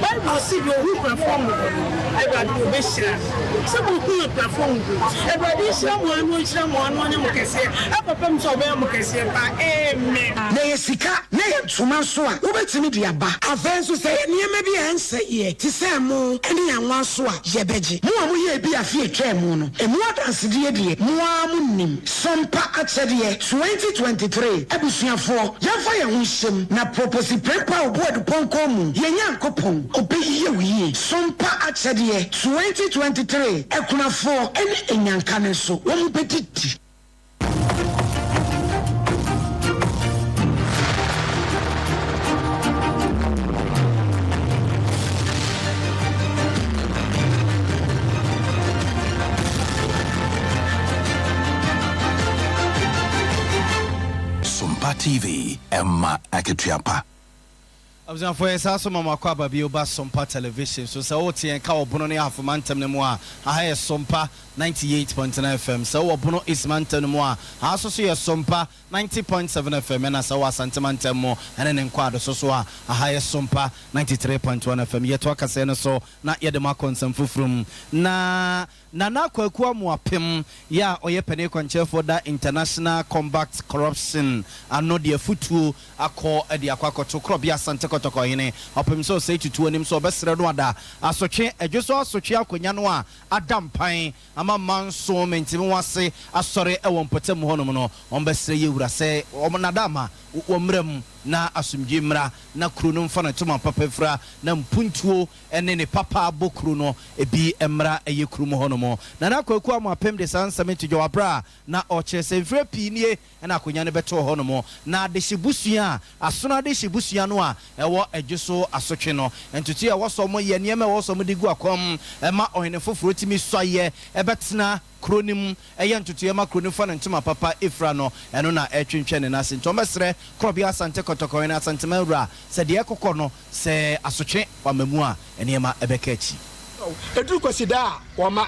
Bible se, Deɛ ɔhu akunafoɔ mmɔbɔ no, Awurade ɔbɛhyira no. Sɛ mohu akunafoɔ mmɔbɔ. Awurade nhyira mo ara na ɔnhyira mo ara na ɔnyɛ mo kɛseɛ ɛkɔpem sɛ ɔbɛyɛ mo kɛseɛ paa. Amen. Na ɛyɛ sika na ɛyɛ ntoma nso a, wobɛtumi de aba. Afei nso, sɛ ɛyɛ nneɛma bi a ɛnsɛeɛ te sɛ ɛmo ne anwa nso a, yɛbɛgye. Mo a moyɛɛ bi afe a ɛtwaa mu no, emu adansedie deɛ, mo ara monim. Sompa Akyɛdeɛ 2023 Abusuafoɔ, yɛmfa yɛn ho nhyɛm na Proposi Prempeh Obuadupɔnkɔ mu, yɛn Nyankopɔn, ɔbɛyɛ wo yie. Sompa Akyɛdeɛ 2023 Akunafoɔ ne Anyanka no nso, wɔbɛdidi. Sompa TV, ɛma akatua pa. Abusuafoɔ yɛ saa so ma mo akɔ aba bio ba Sompa Television so. Sɛ wote yɛn ka wɔ Bono ne Ahafo mantam no mu a, aha yɛ Sompa 98.9 FM. Sɛ wowɔ Bono East mantam no mu a, aha nso so yɛ Sompa 90.7 FM. Ɛna sɛ wowɔ Asante mantam mu ne ne nkɔadoso so a, aha yɛ Sompa 93.1 FM. Yɛtoa kaseɛ no so na yɛde mo akɔ nsɛm foforɔ mu. Na Nana Kwaku Amoapem yɛ a ɔyɛ panin kwankyerɛfoɔ da International Combat Corruption ano de afutuo akɔ de akɔ akɔto Korɔbea Asante Kɔtɔkɔ hene ɔpem sɛ ɔsɛe tutu anim sɛ ɔbɛsrɛ no ada asotwe ɛdwo so asotwe akonya no a ada mpan ama manso mente-me-ho-ase asɔre wɔ mpɔtam hɔnom no wɔbɛsrɛ yɛwura sɛ wɔn nada ama wɔmmra mu na asomdwie mmra na kuro no mfa ne ntoma papa mfira na mpuntuo ne ne papa abɔ kuro no bi mmra ɛyɛ kurom hɔ nom. Nana Kwaku Amoapem de saa nsɛm yi to dwa wɔ aberɛ a na ɔrekyerɛ sɛ mfeɛ pii nie na akonwa no bɛtoo hɔ nom na adehye busua a asono adehye busua no a ɛwɔ Adwoso asotwe no ntotoeɛ a ɛwɔ sɛ wɔyɛ nneɛma a ɛwɔ sɛ wɔde gu akwan mu ma ɔhene foforɔ tumi suaeɛ bɛtena kuro no mu yɛ ntotoeɛ ma kuro no fa no ntoma papa fira no, ɛno na ɛretwentwɛn ne nan ase. Nti wɔbɛsrɛ Korɔbea Asante Kɔtɔkɔhene Asanteman Wura sɛ deɛ ɛrekokɔ no, sɛ asotwe wamma mu a, nneɛma bɛka akyi. Ɛduru Kwasida a, wɔma.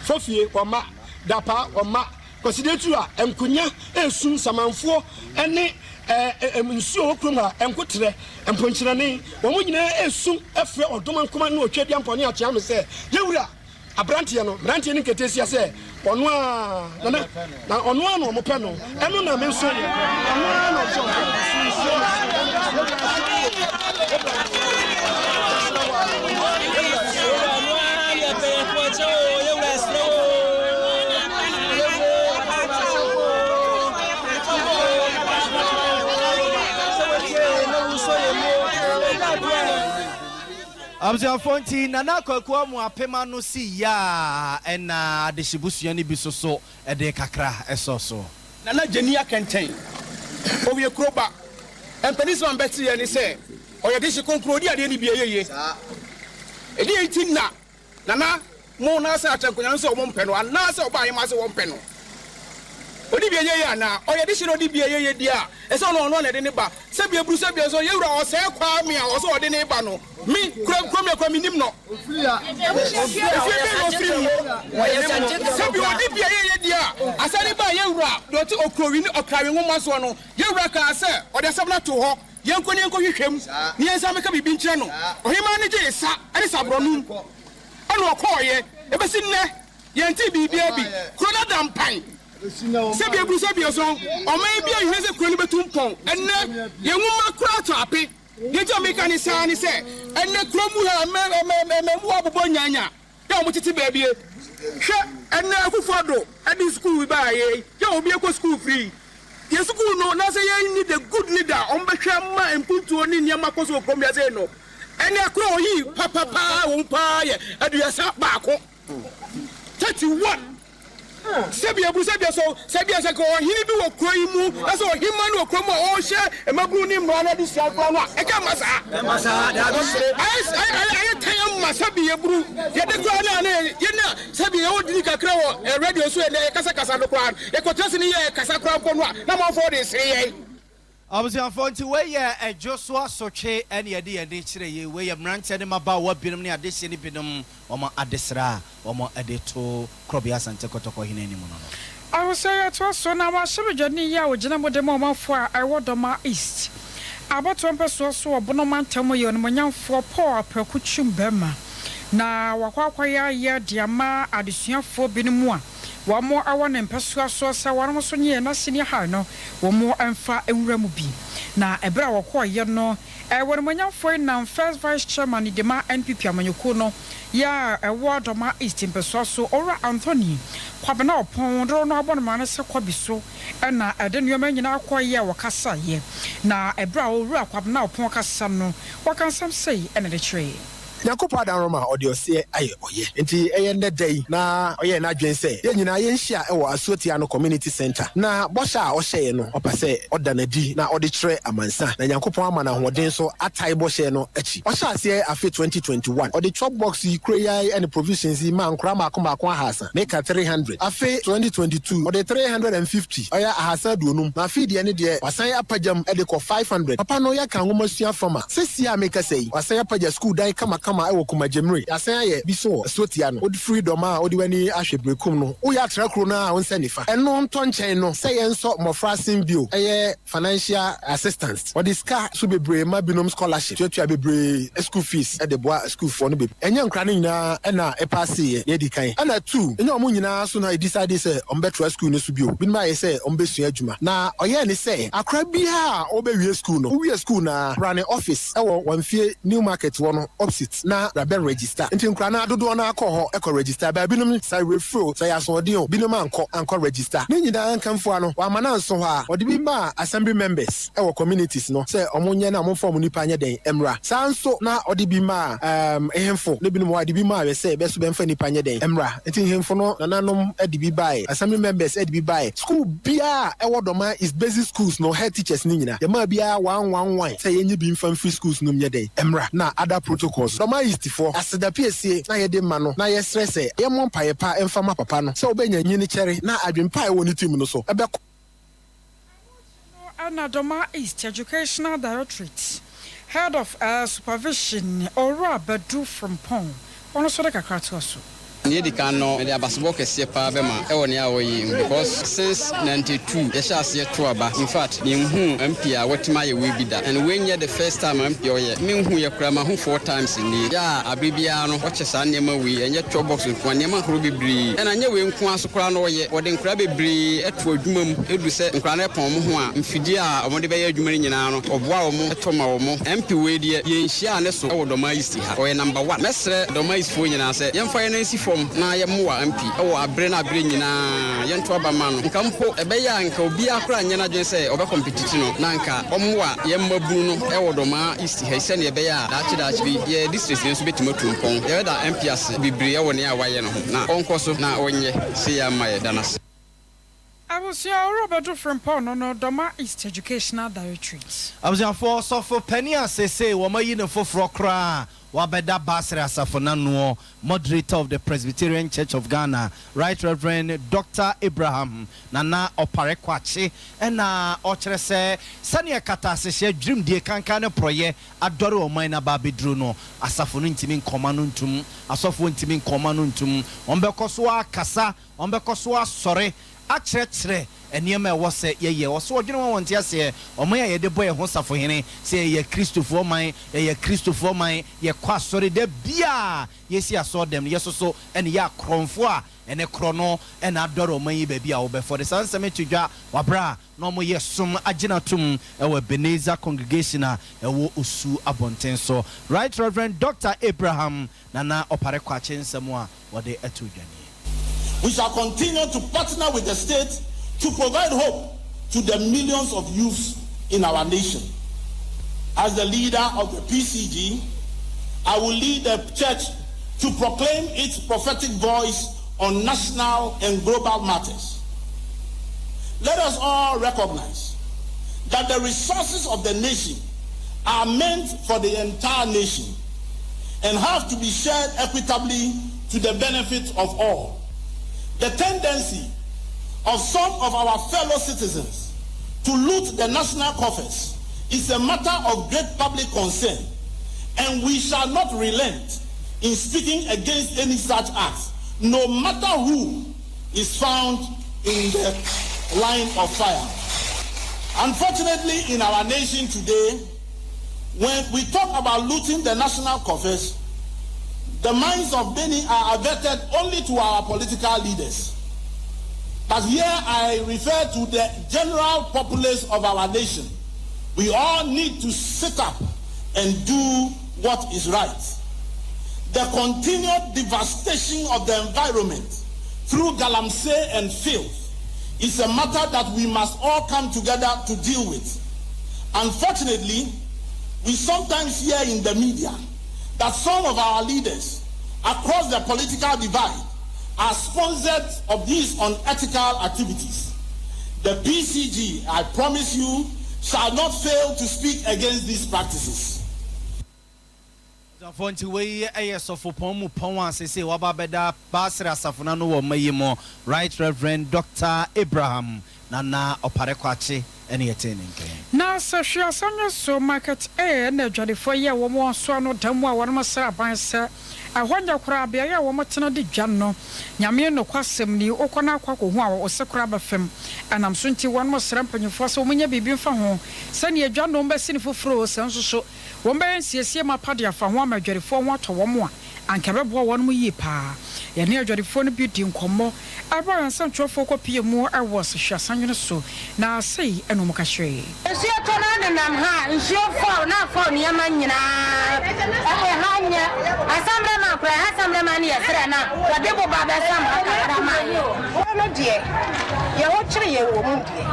Fofie, wɔma. Dapaa, wɔma. Kwasida aduru a, nkonya, esu, nsamanfoɔ ne nsuo a ɛwɔ kurom ha, nkoterɛ, mponkyerɛne, wɔn nyinaa resu frɛ Ɔdomankoma ne Otweaduampɔn ne Akyeame sɛ, Yɛn wura! Aberanteɛ no, mmeranteɛ no nketeesia sɛ, Ɔno ara, Nana, na ɔno ara na wɔpɛ no, ɛno na me nso, ɔno ara na ɔsɛ ɔpɛ Abusuafoɔ nti Nana Kwaku Amoapem ano si yɛ a ɛna adehye busua no bi soso de kakra sɔ so. Nana Gyani Akɛntɛn, Owie kuro ba. Mpanin sɛm a mebɛteeɛ ne sɛ ɔyɛ dehye kronkron, ɔdi adeɛ no bi ɛyɛ yie. Ɛdeɛn nti na Nana mo na sɛ akyɛ nkonya no sɛ wɔn mpɛ no anaa sɛ ɔba ahema sɛ wɔn mpɛ no? Ɔdi bi ɛyɛ yie anaa? Ɔyɛ dehye na ɔdi bi ɛyɛ yie deɛ a, ɛsɛ ɔno ɔno na ɛde ne ba. Sɛ bi eburu sɛ bi nso yɛwura ɔsɛɛ Kwame a ɔsɛ ɔde ne ba no. Me kura kura me kura me nim no. Efie bɛn na ɔfiri mu? Sɛ bi ɔdi bi ɛyɛ yie deɛ a, asɛ ne ba yɛwura deɛ ɔte okurowi ne ɔkrawe nwoma soɔ no, yɛwura kaa sɛ ɔde asɛm no ato hɔ. Yɛnkɔ na yɛnkɔhwehwɛ mu, na yɛnsan mmɛka biribi nkyerɛ no. Ɔhemmaa no gyee sa ne saborɔnum, ɛnna ɔkɔeɛ. Ɛbɛsi nnɛ, yɛntee biribiara bi. Kuro no ada mpan. Sɛbi aburu sɛbi ason, ɔman biara nhia sɛ kuro no bɛtu mpɔn. Ɛnnɛ, yɛn nwoma koraa tɔ ape. Deɛ nti a meka ne saa ne sɛ, ɛnnɛ kuro mu ha, mmamuwa abobɔ nyaanya. Yɛ a wɔtete baabi. Hwɛ ɛnnɛ Akufo Addo de sukuu yi baeɛ yi, yɛ a obi kɔ sukuu free. Yɛn sukuu no na sɛ yɛn nni the good leader a wɔbɛhwɛ ma mpuntuo ne nneɛma kɔ so wɔ kurom wiase yi no, ɛnɛ koro a ɔyii papa paa wɔ mu paa yɛ 31, 31. Sɛbi abu sɛbi aso sɛbi asɛ ka ɔhene bi wɔ kuro yi mu na sɛ ɔhemma no wɔ kuro mu a ɔrehyɛ mmabunu ne mmara no adesua koraa no a ɛka mma saa. Ayɛ tan ama sɛbi aburu yɛde koraa no a na yɛn a sɛbi yɛwɔ dini kakra wɔ radio so yɛ yɛkasakasa no koraa no yɛkɔtena se ne yɛ kasa koraa mpo no a na amanfoɔ de sere yɛn. Abusuafoɔ, nti wei yɛ ɛdwo so asotwe ɛne yɛde yɛn ani kyerɛ yei. Wei yɛ mmeranteɛ ne mmabaawa binom ne adehyeɛ no binom wɔn adesrɛ a wɔn de to Korɔbea Asante Kɔtɔkɔ hene anim no no. Abusua yi atoa so na wɔahyɛ badwani yi a ɔgyina mu de ma ɔmanfoɔ a ɛwɔ Dormaa East abatoɔ mpɛsoa so wɔ Bono mantam mu yɛ onimuonyamfoɔ Paul Apraku Twum Barima na wakɔ akɔyɛ ayɛ de ama adesuafoɔ binom a wɔn wɔ ne mpɛsoa soɔ sɛ wɔn nso nye na senior high no wɔn mfa nwura mu bi. Na ɛberɛ a wɔkɔɔyɛ no, onimuonyamfoɔ yi nam First Vice Chairman de ma NPP amanyɔkuo no yɛ a ɛwɔ Dormaa East mpɛsoa so, Owura Anthony Kwabena Oppong, dodoɔ no abɔ no mane sɛ Kwabi so ɛna ɛde nneɛma nyinaa kɔeɛ a wɔkasaeɛ. Na ɛberɛ a Owura Kwabena Oppong kasa no, wɔka nsɛm sei ɛna de kyerɛɛ. Nyankopɔn adanroma ɔde ɔseɛ ayɛ ɔyɛ. Nti ɛyɛ nnɛ da yi na ɔyɛɛ n'adwene sɛ yɛn nyinaa yɛnhyia ɛwɔ Asuotia no Community Centre, na bɔhyɛ a ɔhyɛeɛ no, ɔpɛ sɛ ɔda n'adi na ɔde kyerɛ amansa, na Nyankopɔn ama no ahoɔden so atae bɔhyɛ no akyi. Ɔhyɛ aseɛ afe 2021, ɔde chop box yi kuro yi ara ne provisions yi maa nkoraa mmaako mmaako 300, meka 300. Afe 2022, ɔde 350, ɔyɛ 350, na afei deɛ ne deɛ wasan apagyam de kɔ 500. Papa no yɛka nwoma sua fam a, seesei a mekasa yi, wasan apagya sukuu dan kamakama wɔ Kumagyemire. Yɛasan ayɛ bi so wɔ Asuotia no. Wode firi Dɔma a wode w'ani ahwɛ Berekum no, woyɛ atra kuro no a wo nsa nifa. Ɛno ntɔ nkyɛn no, sɛ yɛnsɔ mmɔfra asen bio, ɛyɛ financial assistance. Wɔde sika so bebree ma binom scholarship, tuatua bebree school fees de boa sukuufoɔ no bebree. Ɛnyɛ nkora no nyinaa na ɛpaaseeɛ, deɛ edi kan. Ɛna two, ɛnyɛ wɔn nyinaa so na ɛdecide sɛ wɔbɛtoa school no so bio. Binom ayɛ sɛ wɔbɛsua adwuma. Na ɔyɛɛ ne sɛ, akora biara a ɔbɛwie school no, wowie school no ara, bra ne office ɛwɔ Wamfie New Market wɔ no opposite na bra bɛ register. Nti nkora no dodoɔ no akɔ hɔ ɛkɔ register. Baa binom sɛ refiri o, sɛ yɛ asoɔden o, binom ankɔ register. Ne nyinaa nkamfoa no, wama no anso hɔ a, ɔde bi maa assembly members ɛwɔ communities no sɛ ɔmo nyɛ na ɔmo mfa ɔmo nipa nyɛ dɛn mmra. Saa nso na ɔde bi maa nhemfo ne binom hɔ a de bi maa yɛ sɛ bɛso bɛmfa nipa nyɛ dɛn mmra. Nti nhemfo no nananom de bi baeɛ, assembly members de bi baeɛ. School biara ɛwɔ Dormaa East basic schools no, head teachers ne nyinaa, yɛmaa biara one one one sɛ yɛnyi bi mfa mfiri schools no mu nyɛ dɛn mmra, na other protocols. Dormaa East foɔ, aseda piesie na yɛde ma no, na yɛsrɛ sɛ yɛmmɔ mpaeɛ pa mfa ma papa no sɛ wobɛnya nyini kyɛre na adwempa a ɛwɔ ne tirim no so ɛbɛkɔ. Ɛna Dormaa East Educational Directorate Head of Supervision, Owura Badu Frimpong, ɔno nso de kakra toa so. Nea edi kan no, mede abasobɔ kɛseɛ paa bɛma ɛwɔ nea wɔyɛ mu because since 92 yɛhyɛ aseɛ to aba. In fact, menhuu MP a watumi ayɛ wei bi da, and wei nyɛ the first time MP a ɔyɛ. Menhu yɛ koraa, mahu four times nie. Yɛ a abere biara no ɔkyɛ saa nneɛma wei, ɛnyɛ chop box nko a, nneɛma ahorow bebree. Ɛna nyɛ wei nko ara so koraa na ɔyɛ. Wɔde nkwadaa bebree ɛto adwuma mu, edu sɛ nkwadaa no ɛpɔn wɔn ho a, mfidie a wɔde bɛyɛ adwuma no nyinaa no, ɔboa wɔn, ɛtɔ ma wɔn. MP wei deɛ, yɛnhyia ne so ɛwɔ Dormaa East ha. Ɔyɛ number one. Mɛsrɛ Dormaa East foɔ nyinaa sɛ yɛmfa yɛn nan si fam na yɛmmoa MP ɛwɔ abere na abere nyinaa, yɛnto aba ma no. Nka mpo ɛbɛyɛ a nka obiara koraa nyɛ n'adwene sɛ ɔbɛcompete no, na nka ɔmmoa yɛn mmabunu no ɛwɔ Dormaa East ha yi sɛnea ɛbɛyɛ a daakye daakye bi yɛ district no nso bɛtumi atu mpɔn. Yɛbɛda MP ase bebree ɛwɔ nea wayɛ no ho, na ɔnkɔ so na ɔnyɛ sɛ yɛ ama yɛ da n'ase. Abusua, Owura Badu Frimpong no Dormaa East Educational Directorate. Abusuafoɔ, sɔfo panin a seesei wɔayi no foforɔ koraa wabɛda Baasere Asafo n'anoɔ, Moderator of the Presbyterian Church of Ghana, Right Reverend Dr. Abraham Nana Opare Kwakye, ɛna ɔkyerɛ sɛ sɛnea katasehyɛ, dwirimdie, kankan ne porɔyɛ adɔre ɔman no aba abɛduru no, asafo no ntumi nkɔma no ntum, asɔfoɔ ntumi nkɔma no ntum. Wɔn bɛkɔ so akasa, wɔn bɛkɔ so asɔre akyerɛkyerɛ nneɛma a ɛwɔ sɛ yɛyɛ. Ɔsɛ ɔdwene wɔn wɔn te aseɛ, ɔman a yɛde bɔ yɛn ho safohene sɛ yɛyɛ Kristofoɔ man, yɛyɛ Kristofoɔ man, yɛkɔ asɔre da bia yɛsi asɔre dɛm no, yɛsoso ɛne yɛ akorɔmfoɔ a ɛne korɔ no ɛna adɔre ɔman yi baabi a wɔbɛfɔ de saa nsɛm to dwa wabra a na wɔyɛ som agyina tom ɛwɔ Ebenezer Congregation a ɛwɔ Osu abɔnten so. Right Reverend Dr. Abraham Nana Opare Kwakye nsɛm a wɔde ɛto dwa nie. We shall continue to partner with the state to provide hope to the millions of youths in our nation. As the leader of the PCG, I will lead the church to proclaim its prophetic voice on national and global matters. Let us all recognize that the resources of the nation are meant for the entire nation and have to be shared equitably to the benefit of all. The tendency of some of our fellow citizens to loot the national coffers is a matter of great public concern, and we shall not relent in speaking against any such acts, no matter who is found in the line of fire. Unfortunately, in our nation today, when we talk about looting the national coffers, the minds of many are averted only to our political leaders. But here I refer to the general populace of our nation. We all need to sit up and do what is right. The continued devastation of the environment through galamsey and filth is a matter that we must all come together to deal with. Unfortunately, we sometimes hear in the media that some of our leaders across the political divide are sponsored of these unethical activities. The PCG, I promise you, shall not fail to speak against these practices. Abusuafoɔ nti wei yɛ sɔfopɔn mu pɔn a seesei waba abɛda Baasere asafo no ano wɔ mma yi mu, Right Reverend Doctor Abraham Nana Ɔpare Kwakye ne yɛtee ne nka yi. Na sɛ hwe asannwe so market A na adwadifoɔ yi a wɔn wɔ nso ano da mu a wɔnom srɛ aban sɛ ɛhɔ nyɛ koraa beaeɛ a wɔn tena di dwa no Nyame nokwasɛm ni wokɔ na akɔ akɔhu a wo se koraa bɛfem ɛnam so nti wɔnom srɛ mpanyinfoɔ sɛ wɔn nyɛ biribi mfa ho sɛdeɛ dwa no bɛsi no foforɔ o sɛ nso so wɔn bɛyɛ nsiesie mapa de afa ho ama adwadifoɔ ho atɔ wɔn a anka ɛbɛboa wɔnom yie paa. Yɛne adwadifoɔ no bi dii nkɔmmɔ berɛ a yɛn nsɛntwerɛfoɔ kɔpuee mu wɔ Sehwe-Asanwene so, na sei na wɔka kyerɛɛ yɛn. Nsuo tɔ na nenam ha a, nsuo fɔw na afɔw nneɛma nyinaa. Ɛha nyɛ Asamrɛma koraa, ɛha Asamrɛma no yɛ serɛ na wɔde boba bɛsam ha kakra ma yɛn. Kuro no deɛ, yɛn ho kyere yɛn wɔ mu deɛ,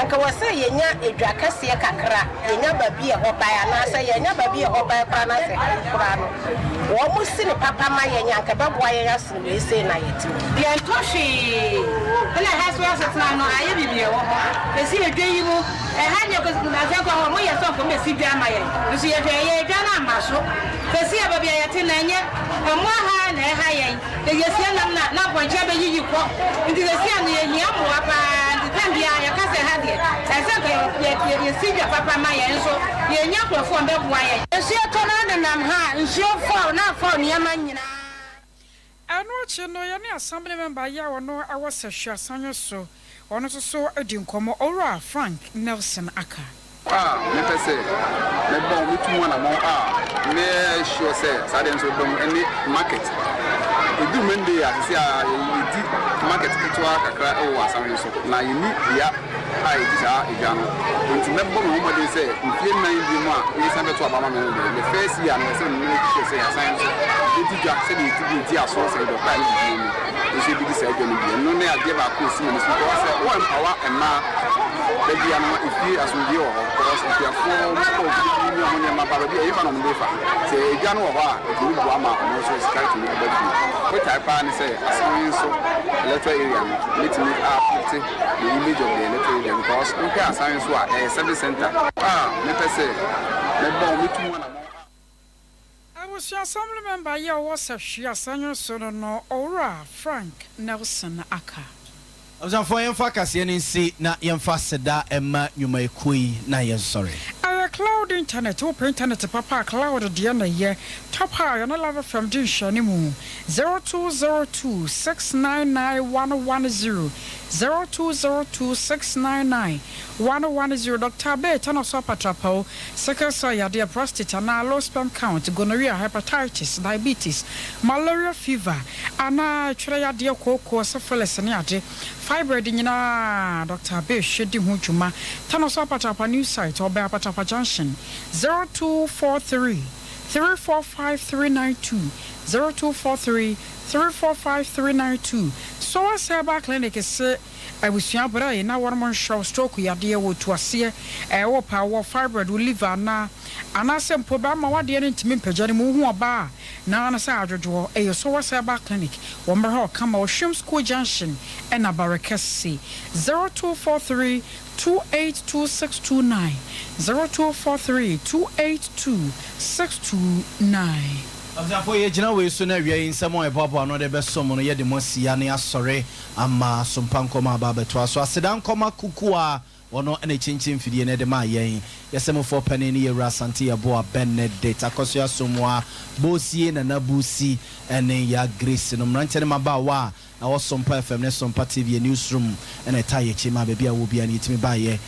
anka wɔ sɛ yɛnya edwa kɛseɛ kakra, yɛnya baabi a ɛhɔ bae, anaasɛ yɛannya baabi a ɛhɔ bae koraa na sɛ koraa no, wɔsi no papa ma yɛn a, anka ɛbɛboa yɛn asene wei sei na yɛte mu. Yɛntɔ hwee. Ɛna ɛha nso asetena no ayɛ biribi ɛwɔ hɔ. Ɛsi edwa yi mu, ɛha nyɛ kɔsi kɔ hɔ, wɔyɛ sɛ nka wɔbɛsi dwa ama yɛn. Nso yɛhwɛ yɛn edwa no amma so. Sɛsi a baabi a yɛte no ɛnyɛ, mmoa ha na ɛha yɛn. Sɛ yɛsie nam no a, na mpɔnkye abɛyiyi kɔ. Nti seesei no yɛhia mmoa pa ara. Nti tɛm biara yɛka sɛ ha deɛ, ɛsɛ sɛ nka yɛsi dwa papa ma yɛn nso yɛnya nkurɔfoɔ a wɔbɛboa yɛn. Nsuo tɔ na nenam ha a, nsuo fɔw na afɔw nneɛma nyinaa. Ɛno akyi no, yɛne Assembly member yi a ɔno wɔ Sehwe Asanwe so Ɔno nso so di nkɔmmɔ, Owura Frank Nelson Aka. A mepɛ sɛ mebɔ metu mu anamɔn a meyɛ sure sɛ saa deɛ nso bɛba mu ɛne market. Ɛduru Monday a sisi a yɛdi market ketewa kakra wɔ Asanwe so na yɛnni bea a yɛdi saa edwa no. Nti mɛbɔ me ho mmɔden sɛ mfie nnan bio mu a mesan bɛto aba ama me no deɛ the first year no ɛsɛ sɛ me make sure sɛ Asanwe nso yɛdi dwa sɛdeɛ yɛdi yɛdi aso sɛ yɛdɔkora ne biribi mu. nso bɛdi saa dwa no bi. Ɛno ne adeɛ baako a ɛsi m'ani so because sɛ wo empower mmaa da bia no efie asomdwie wɔ hɔ because akuafoɔ wɔn kɔ ofie ne wɔn nneɛma ba baabi a ɛyɛ na wɔn de fa. Sɛ edwa no wɔ hɔ a ɛtumi boa ma wɔn nso sika tumi ba fie. Botae paa ne sɛ Asanwe nso electoral area no mɛtumi a uplift the image of the electoral area because wohwɛ Asanwe nso a ɛyɛ service center a mepɛ sɛ mɛbɔ mɛtu mu anamɔn a. Abusua Assembly Member yi a ɔwɔ Sahwi Asanyo so no no Owura Frank Nelson Aka. Abusuafoɔ yɛmfa kaseɛ no nsi na yɛmfa aseda mma nnwumayɛkuo yi na yɛnsɔre. Ɛyɛ cloud internet, wopɛ internet papa a cloud deɛ na ɛyɛ, top a yɛne Love FM di nhwɛanimu, 0202 699 110, 0202 699 110, Doctor Abey Tanoso Apatrapao, Sickle cell yadeɛ, prostate anaa low sperm count, gonorrhea, hepatitis, diabetes, malaria fever, anaa ɛtwerɛ yadeɛ, kooko, syphilis ne ade, fibroid nyinaa Doctor Abbey hwɛ di ho dwuma. Tanoso Apatrapa New Site, ɔbɛn Apatrapa Junction, 0243 345 392, 0243 345 392, Soas Herbal Clinic se Abusua brɛ na wɔnom nhwɛ wo stroke yadeɛ wɔ tu aseɛ ɛwɔ paa wɔ fibroid wo liver anaa anaasɛ mpo bɛma wadeɛ no ntumi mpagya no mu wohu ɔbaa a na no sɛ adwodwoɔ ɛyɛ Sowas herbal clinic wɔ mmerɛ hɔ kama wɔ Hwim school junction ɛna Barekɛse 0243 282629 0243 282629. Abusuafoɔ yɛgyina wei so na awia yi nsɛm a yɛboaboa ano de bɛsom no yɛde mo asi ya ne asɔre ama sompa nkɔmɔ aba abɛtoa so. Aseda nkɔma Kukuwa. Wɔno na ɛkyinkyin mfidie no de maa yɛn. Yɛsɛmufoɔ panin ne Yɛwura Asante Yeboah Benedict, Akosua Asomoah, Bosie Nana Busi ne Yaa Grace no. Mmeranteɛ ne mmabaawa a ɛwɔ Sompa FM ne Sompa TV Newsroom na ɛtaa yɛn akyi maa baabi a wɔ biara no yɛtumi baeɛ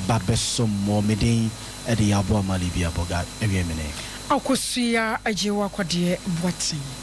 ba bɛsom mo. Me din de Yaboah Mali Biaboga. Awiei mene. Akosua Agyewakwadeɛ Boateng.